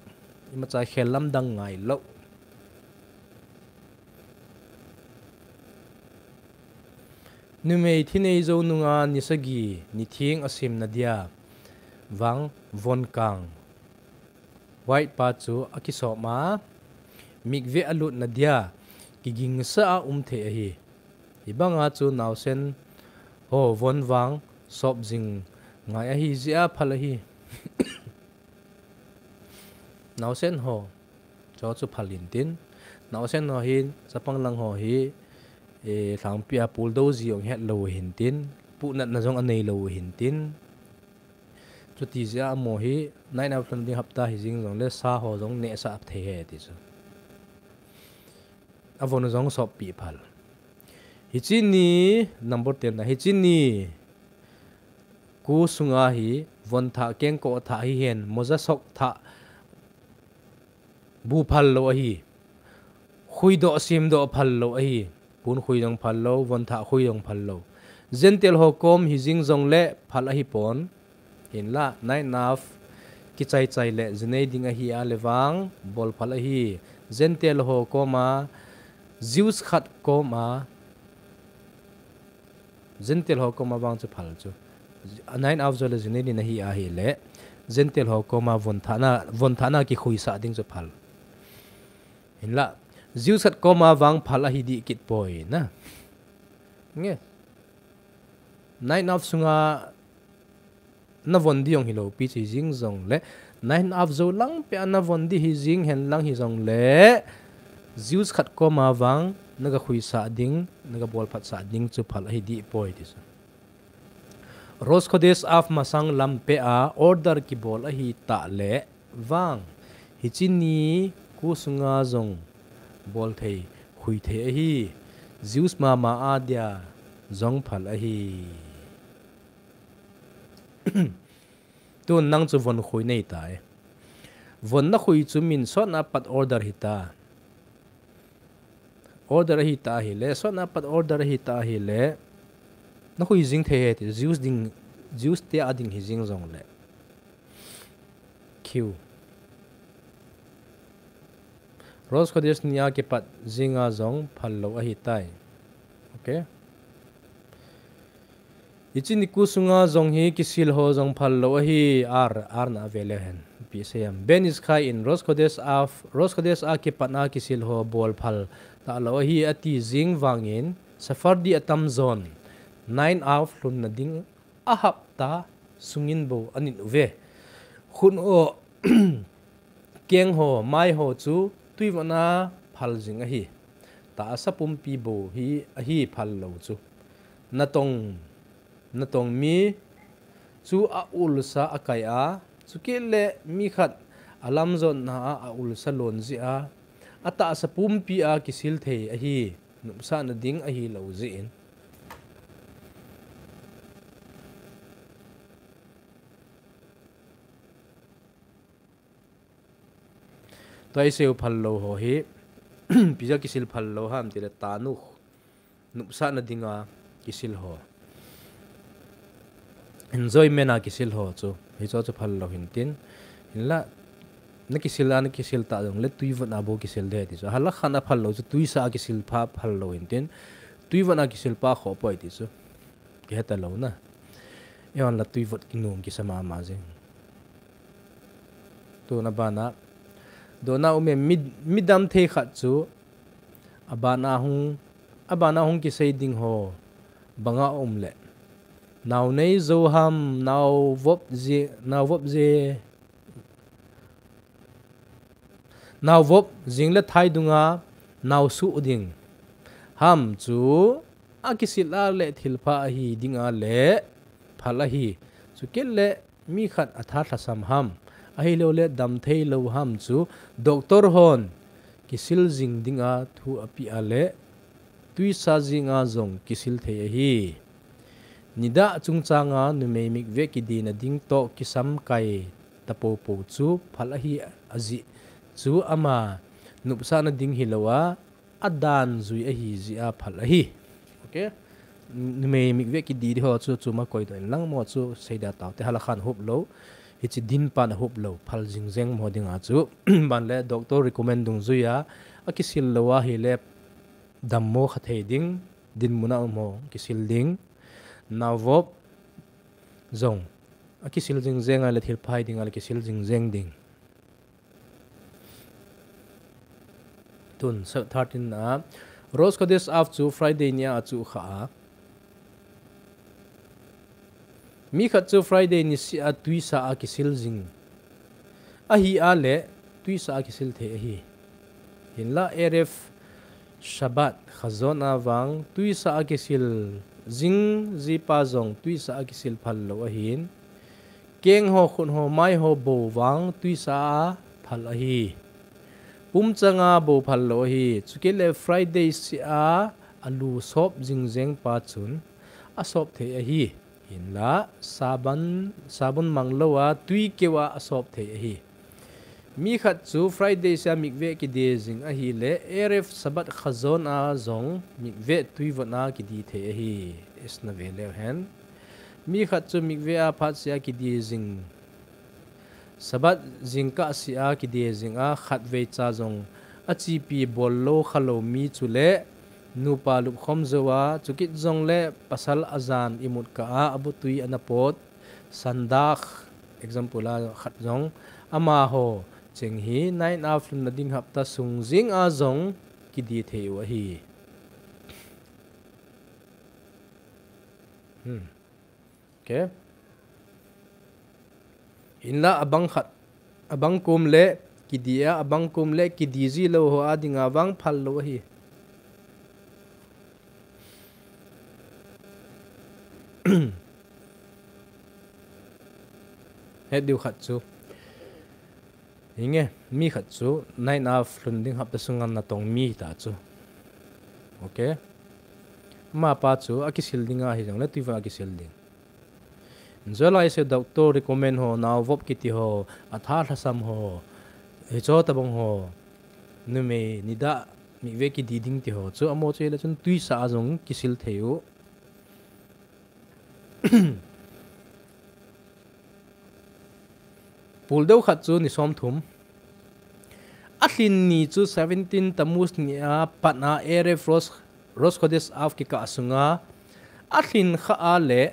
Imacha khel lamdang ngai lou. Numei thi nei jou nunga ni sagi, ni thing asim na dia. Vang, von kang. White pa chu akisop a, mikveh alut na dia, kigingsa a um thei ahi. Hibang a chu naosen ho von vang sop jing ngai ahi jeh a phal ahi. Naosen ho, chu chu phal in tin. Naosen ho hin, chapang lang ho hi, e, lhangpi a pul do ji ong het lou hin tin. Puhnatna jong anei lou hin tin. Chuti jeh a mo hi, nine Av lhun ding hapta hi jing jong le sa ho jong neh sah thei ahi ti chu. Avon jong sop pi phal. Hichi ni, number ten na, hichi ni, ku sunga hi, von thah kengkoh thah hi hen, moja sok thah bu phal lou ahi. Khui doh sim doh phal lou ahi. Pun khui jong phal lou, von thah khui jong phal lou. Gentile ho kom hi jing jongle phal ahi pon. Hinla, night nav kichai chai le jinei ding ahi a le vang, bol phal ahi. Gentile ho koma, Jews khat koma, Gentile ho koma vang chu phal chu. A night nav jou le jinei ding ahi a hile, Gentile ho koma von thana, von thana kikhuisah ding chu phal. Hinla, Jews khat koma vang phal ahi dih kit poi na. Nge. Night nav sunga na von dih jong hilou pi chu hi jing jongle, night nav jou lang pia na von dih hi jing hen lang hi jongle, Jews khat koma vang na ga khuisah ding, na ga bol phatsah ding chu phal ahi dih poi ti chu. Rosh Khodesh Av masang lam pia order kibol ahi tah le vang, hiche ni ku sunga jong bol thei, khui thei ahi. Jews mama a dia jong phal ahi. Tun nang chu von khui nei tai. Von na khui chu min sotna pat order hita. Order ahi ta hile, sotna pat order ahi ta hile, na khui jing thei he ti, Jews ding, Jews te a ding hi jing jongle. Q. Rosh Khodesh ni a kipat jinga jong phal lou ahi tai. Okay. Hiche ni ku sunga jong hi kisil ho jong phal lou ahi, ar, ar na vele hen. Pi seyam. Ben Iskay in Rosh Khodesh a, Rosh Khodesh a kipat a kisil ho bol phal ta lou ahi ati jing vangin, Sephardi atam jon, night nav lhun na ding a hapta sungin bou anin uve. Khut ho, keng ho, mai ho chu tuivon a phal jing ahi. Tahsa pumpi bou hi ahi phal lou chu. Natong, natong mi chu a ulsa a kai a, chukit le mi khat a lamjotna a a ulsa lon jeh a, a tahsa pumpi a kisil thei ahi, nopsahna ding ahi lou jeh in. Tua i seiu phal lou ho hi, pi jeh a kisil phal lou ham tile tanuk, nopsahna dinga kisil ho. Enjoyment a kisil ho chu, hicho chu phal lou hin tin. Hinla, na kisil a, na kisil ta jongle tuivon a bou kisil ding ti chu. Halakha a phal lou chu, tuisa a kisil pa phal lou hin tin. Tuivon a kisil pa khoh poi ti chu. Kihe ta lou na. Eihon la tuivot kinom kisa mama jing. Tuna bana, dona um e, mi, mi damthei khat chu, abana hung, abana hung kisei ding ho, banga um le. Nao nei jou ham, nao vop je, nao vop je, nao vop jing le thai dunga, nao suh ding. Ham chu, a kisil a le thilpha ahi dinga le, phal ahi. Chukit le, mi khat a tha lhasam ham, ahilou le damthei lou ham chu doctor hon kisil jing dinga thu a pi a le tuisa jinga jong kisil thei ahi. Nidah chungchanga numei mikveh kidina ding toh kisam kai ta popo chu phal ahi ajeh chu ama nopsahna ding hilou a, a dan jui ahi jeh a phal ahi. Okay. Numei mikveh kidi di ho chu, chu ma koi doh in lang mo chu sei da tau te halakhan hop lou. Hiche din pan a hop lou. Phal jing jeng mo dinga chu. Ban le doctor recommend dungjuia, a kisil lou ahile dammo kha thei ding, dinmun a um ho kisil ding. Nao vop jong a kisil jing jeng a le thilpha hi ding a le kisil jing jeng ding. Tun, thirteen a, Rosh Khodesh Av chu Friday ni a chu kha a. Mi khat chu Friday niseh a tuisa a kisil jing ahi a le tuisa a kisil thei ahi. Hinla Erev Shabbat Chazon a vang tuisa a kisil jing jipa jong tuisa a kisil phal lou ahin. Keng ho, khut ho, mai ho bou vang tuisa a phal ahi. Pumchang a bou phal lou ahi. Chukit le Friday seh a alu sop jing jeng pa chun a sop thei ahi. Hinla, sabon, sabon mang lou a, tui keu a asop thei ahi. Mi khat chu Friday seh a mikveh kidi jing ahile, Erev Shabbat Chazon a jong mikveh tuivon a kidi thei ahi. Isna ve leu hen. Mi khat chu mikve a phat sia kidi jing. Sabbath jingkah sia kidi jing a khat vei cha jong achipi bol lou kha lou mi chu le nupa lupkhom jou a chukit jong le pasal ajan imut kah a abutui ana pot. Sandak example a khat jong amaho cheng hi nine aflun na ding hapta sung jing a jong kidi thei u ahi. Hmm. Okay. Hinla abang khat, abang kum le kidi a, abang kum le kidi ji lou ho a dinga vang phal lou ahi. Het diu khat chu. Hinge, mi khat chu nine aflun ding hapta sunga natong mi ta chu. Okay. Amapa chu akisil ding ahi jong le tuivon akisil ding. Jolai se doctor recommend ho, naovop kiti ho, atha thasam ho, hicho tabang ho, numei nida mikve kidi ding ti ho chu amo chu le chun tuisa a jong kisil thei u. Pul deu khat chu ni som thum. Alhin ni chu seventeen Tammuz ni a pat a Erev Rosh, Rosh Khodesh Av kikah sunga alhin kha a le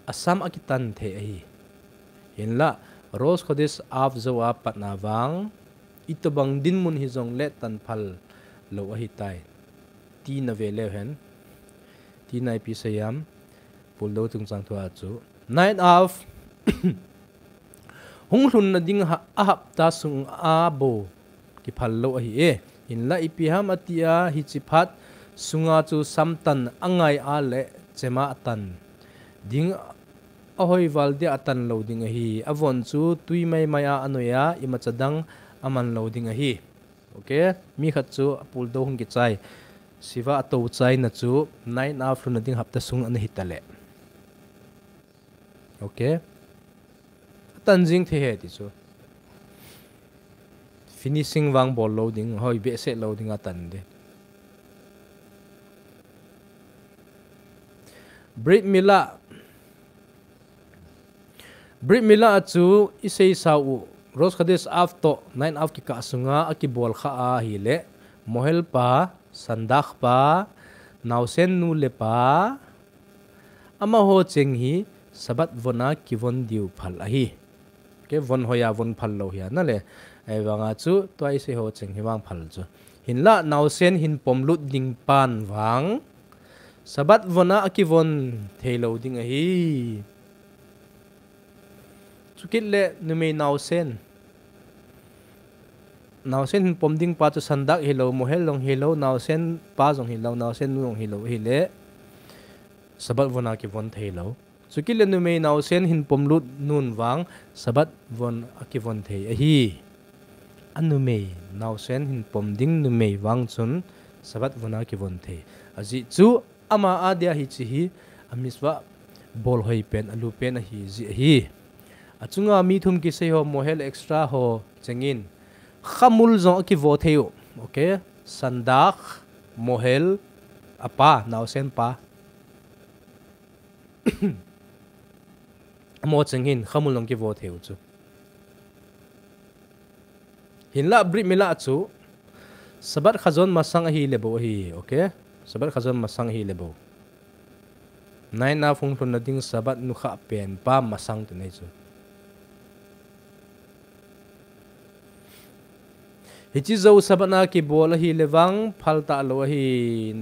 asam akitan thei ahi. Hinla Rosh Khodesh Av jou a pat a vang itobang dinmun hi jong le tan phal lou ahi tai. Tina ve leu hen. Tina ipi seiam. Pul deu chungchang thu a chu nine af hung lhun na ding a hapta sung a bou kiphal lou ahi e. Hinla ipi ham ati a hichi phat sunga chu samtan angai a le chema atan ding ahoi val dia atan lou ding ahi. Avon chu tui mai mai a anoi a imacha dang aman lou ding ahi. Okay, mi khat chu apul deu hung kichai. Siva ato chai na chu nine aflun na ding hapta sung ana hita le. Okay. Atan jing thei he ti chu. Finishing vang bol lou ding, hoi behseh lou ding atan de. Brit Mila. Brit Mila chu isei sau Rosh Khodesh Av to nine af kikah sunga akibol kha ahi le mohel pa, sandak pa, nausen nu le pa, amaho cheng hi Sabbath vona kivon diu phal ahi. Kivon hoiya von phal lou hi a na le. Ahivanga chu tua isei ho cheng hi vang phal chu. Hinla nausen hin pom lut ding pan vang Sabbath vona akivon thei lou ding ahi. Chukit le numei nausen. Nausen hin pom ding pa chu sandak hilou, mohel jong hilou, nausen pa jong hilou, nausen nu jong hilou, hile Sabbath vona kivon thei lou. Chukit le numei nausen hin pom lut nun vang Sabbath von akivon thei ahi. Anumei nausen hin pom ding numei vang chun Sabbath vona kivon thei. Ajeh chu ama adia hichi hi amisva bol hoi pen alu pen ahi ji ahi. Achunga mi thum kisei ho mohel extra ho chengin khamul jong akivo thei u. Okay, sandak, mohel, apa, nausen pa. Amo cheng hin khamul jong kivo thei u chu. Hinla Brit Mila chu Sabbath khajon masang ahi le bou ahi, okay? Sabbath khajon masang ahi le bou. Nine af hung lhun na ding Sabbath nukha pen pa masang tu nei chu. Hichi jou Sabbath na kibol ahi le vang phal ta lou ahi.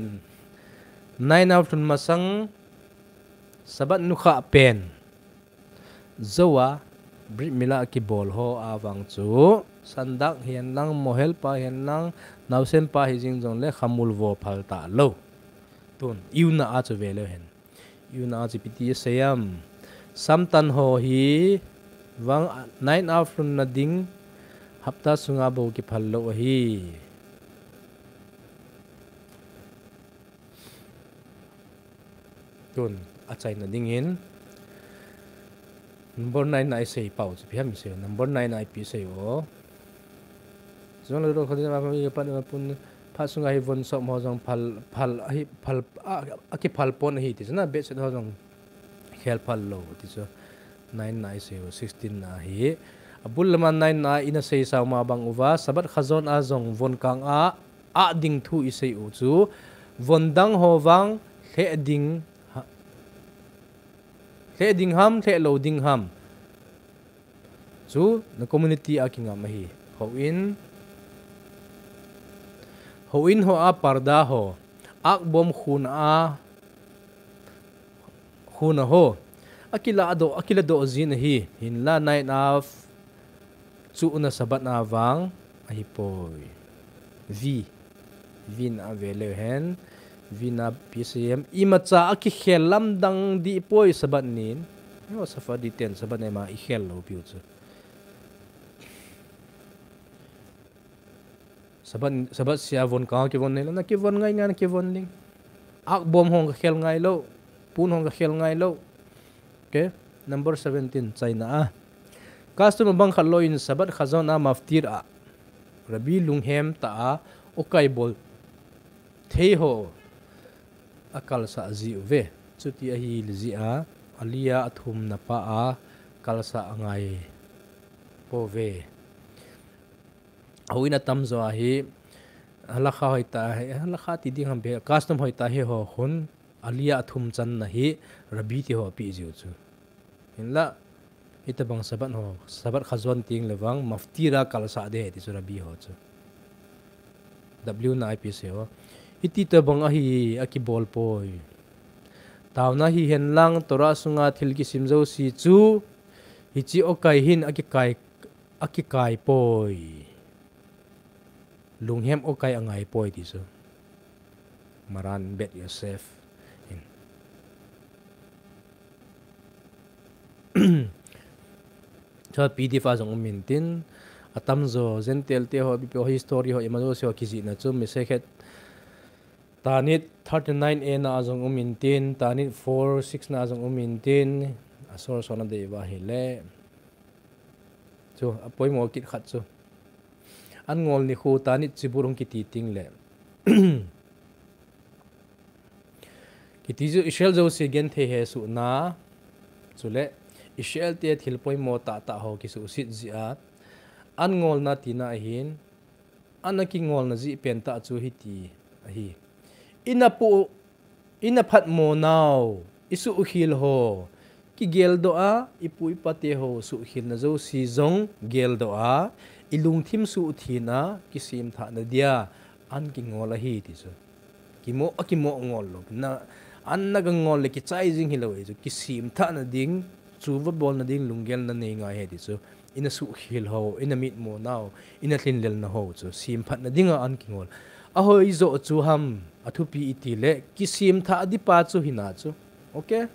Nine af lhun masang Sabbath nukha pen. Jou a, Brit Mila kibol ho a vang chu, sandak hihen lang, mohel pa hihen lang, nausen pa hi jing jong le khamul vo phal ta lou. Tun, iuna a chu ve leu hen. Iuna a chu ipi ti seiam. Samtan ho hi, vang nine af lhun na ding, hapta sunga bou kiphal lou ahi. Tun, achaina dingin number nine na isei pau chu ipi ham isei, number nine na ipi isei o. Jong le ro khadin ma pami pan ma pun Phat sunga hi von som ho jong phal, phal, ahi, phal, a, akiphal pon ahi ti chu na, bedsheet ho jong khel phal lou ti chu. Nine na isei u, sixteen na hi. Abul lama nine na ina seisa ma bang uva, Sabbath khajon a jong von kang a, a ding thu isei u chu. Von dang ho vang, lheh ding, ha, lheh ding ham, lheh lou ding ham. Chu na community a kingam ahi. Houin, houin ho a parda ho, akbom khun a, khun a ho. Akila do, akila do jin ahi. Hinla night of chu na Sabbath na vang ahi poi. V. V na ve leu hen. V na P C M. Imacha akikhel lamdang di poi Sabbath nin. Yo, Sephardi ten Sabbath nei ma ikhel lou piu chu. Sabbath, Sabbath sia von ka kivon nei lou, na kivon ngai ngai na kivon ding. Akbom hong kakhel ngai lou, pun hong kakhel ngai lou. Okay, number seventeen, China a. Custom abang khat lou in Sabbath khajon a maftir a. Rabbi lunghem ta a, ukai bol thei ho akalsah ji uve. Chuti ahi ji a, Aliyah athum na pa a kalsah angai pouve. Houin atamjo ahi, halakha hoitah, halakha ti ding ham be, custom hoitah hi ho khun, Aliyah athum channa hi, Rabbi ti ho pi jiu chu. Hinla, hitabang Sabbath ho, Sabbath khajon ting le vang, maftir a kalsah de ti chu Rabbi ho chu. W na I P C ho. Hiti tabang ahi, akibol poi. Tauna hihen lang, Torah sunga thil kisim jouse chu, hichi ukai hin akikai, akikai poi. Lunghem ukai angai poi ti chu. Maran Bet Yosef. In. Chu P D F a jong um intin, atamjo, Gentile te ho, B P ho, history ho, ima jouse ho kijihna chu, Masechet Ta'anit thirty-nine A na a jong um intin, Ta'anit four six na a jong um intin, asor sona dei uva ahile. Chu, apoimo kit khat chu. An ngol nikho Ta'anit Tzibur hung kiti ting le. Kiti chu Israel jouse genthei hesohna, chule Israel te thil poimo tahtah ho kisuhset jeh a, an ngolna tina ahin, ana kingolna jeh pentah chu hiti ahi. Ina pu, ina phatmo nau, isuhkhel ho, kigeldoh a, ipu ipa te ho suhkhelna jouse jong geldoh a, ilungthim suhtheng a, kisemthahna dia, an kingol ahi ti chu. Kimo, akimo ngol lou. Na, an na kangol le kichai jing hilou ahi chu. Kisemthahna ding, chuva bolna ding, lunggel na nei ngai ahi ti chu. Ina suhkhel ho, ina mitmo nau, ina lhinlelna ho chu. Semphatna dinga an kingol. Ahoi joh chu ham, athupi iti le, kisemthah di pa chu hina chu. Okay?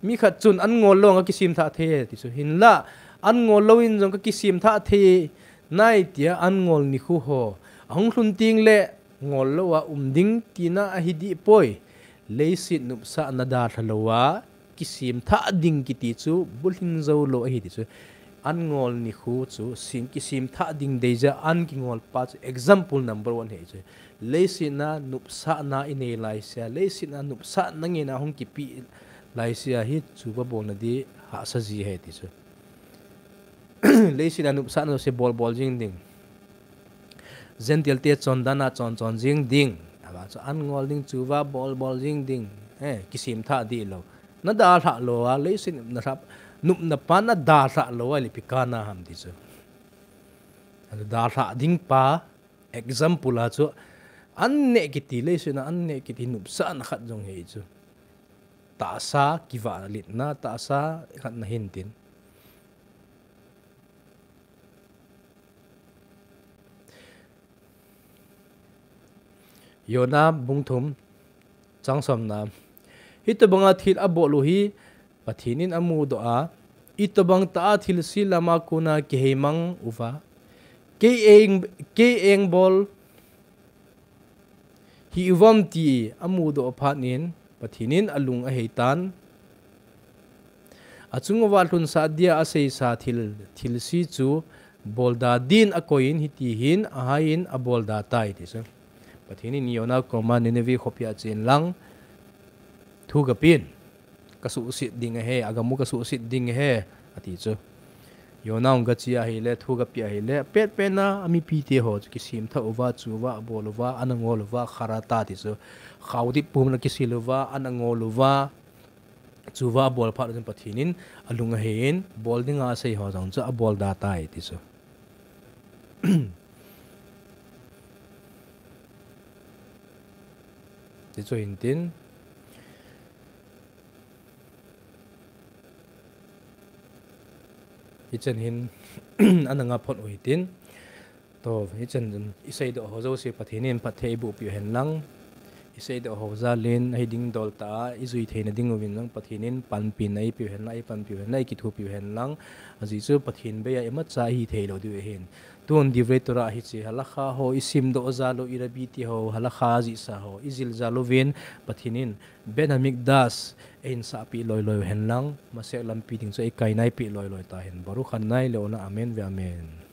Mi khat chun an ngol lou a kisemthah thei e ti chu. Hinla, an ngol lou in jong ka kisemthah thei nai tia an ngol nikho ho. Ahung lhun ting le ngol lou a um ding tina ahi dih poi. Leiset nopsahna dalha lou a kisemthah ding kiti chu bulhing jou lou ahi ti chu. An ngol nikho chu sem, kisemthah ding dei jeh a an kingol pa chu example number one ahi chu. Leiset a nopsahna inei laisea, leiset a nopsahna ngeina hung kipe laisea hi chuva bolna di hahsa ji ahi ti chu. Leiset a nopsahna jouse bol bol jing ding. Gentile te chondan a chon chon jing ding. Ava chu an ngol ding chuva bol bol jing ding. Eh, kisemthah di lou. Na dalhah lou a, leiset nopna lhah, nopna pa na dalhah lou a, le ipi kana ham ti chu. Dalhah ding pa, example a chu, an neh kiti leiset a, an neh kiti nopsahna khat jong ahi chu. Tahsa, kivah letna, tahsa khat na hin tin. Yona bung thum, chang somna. Hitobanga thil abol u hi, Pathen in amudoh a, itobang tah a thilse lama kona kiheimang uva. Kei eng, kei engbol hi uvam ti amudoh phat in, Pathen in alung aheitan. Achung uva lhunsah dia aseisa thil, thilse chu Bolda din akoiyin hiti hin, ahaiyin abolda tai ti chu. Pathen in Jonah koma Nineveh khopia chen lang thu kapeh in, kasuhset ding ahi, agam u kasuhset ding ahi, ati chu. Jonah hung kache ahile, thu kapeh ahile, apet pet na, amipite ho chu kisemthah uva, chuva abol uva, ana ngol uva, Charata ti chu. Khaodip pum la kisil uva, ana ngol uva, chuva abol phat chun Pathen in alung ahen, bol dinga asei ho jong chu abolda tai ti chu. Ti chu hintin. Hichan hin ana nga phot u hitin. To, hichan chun iseidoh ho jouse Pathen in phatthei eibohpiu hen lang. Iseidoh ho jal in, ahi ding dol tah a, ijui theina ding uvin jong Pathen in panpina eipiu hen lang, eipanpiu hen lang, eikithopiu hen lang. Ajeh chu Pathen bei a imacha ihi theilou diu ahin. Tun Divrei Torah hiche halakha ho isimdoh jal u, irabbi te ho halakha jihsa ho ijil jal uvin Pathen in Beit Hamikdash eihinsahpeh loi loi u hen lang, masek lampi ding chu eikainai peh loi loi tahen. Baruch Adonai le'olam, amen ve'amen.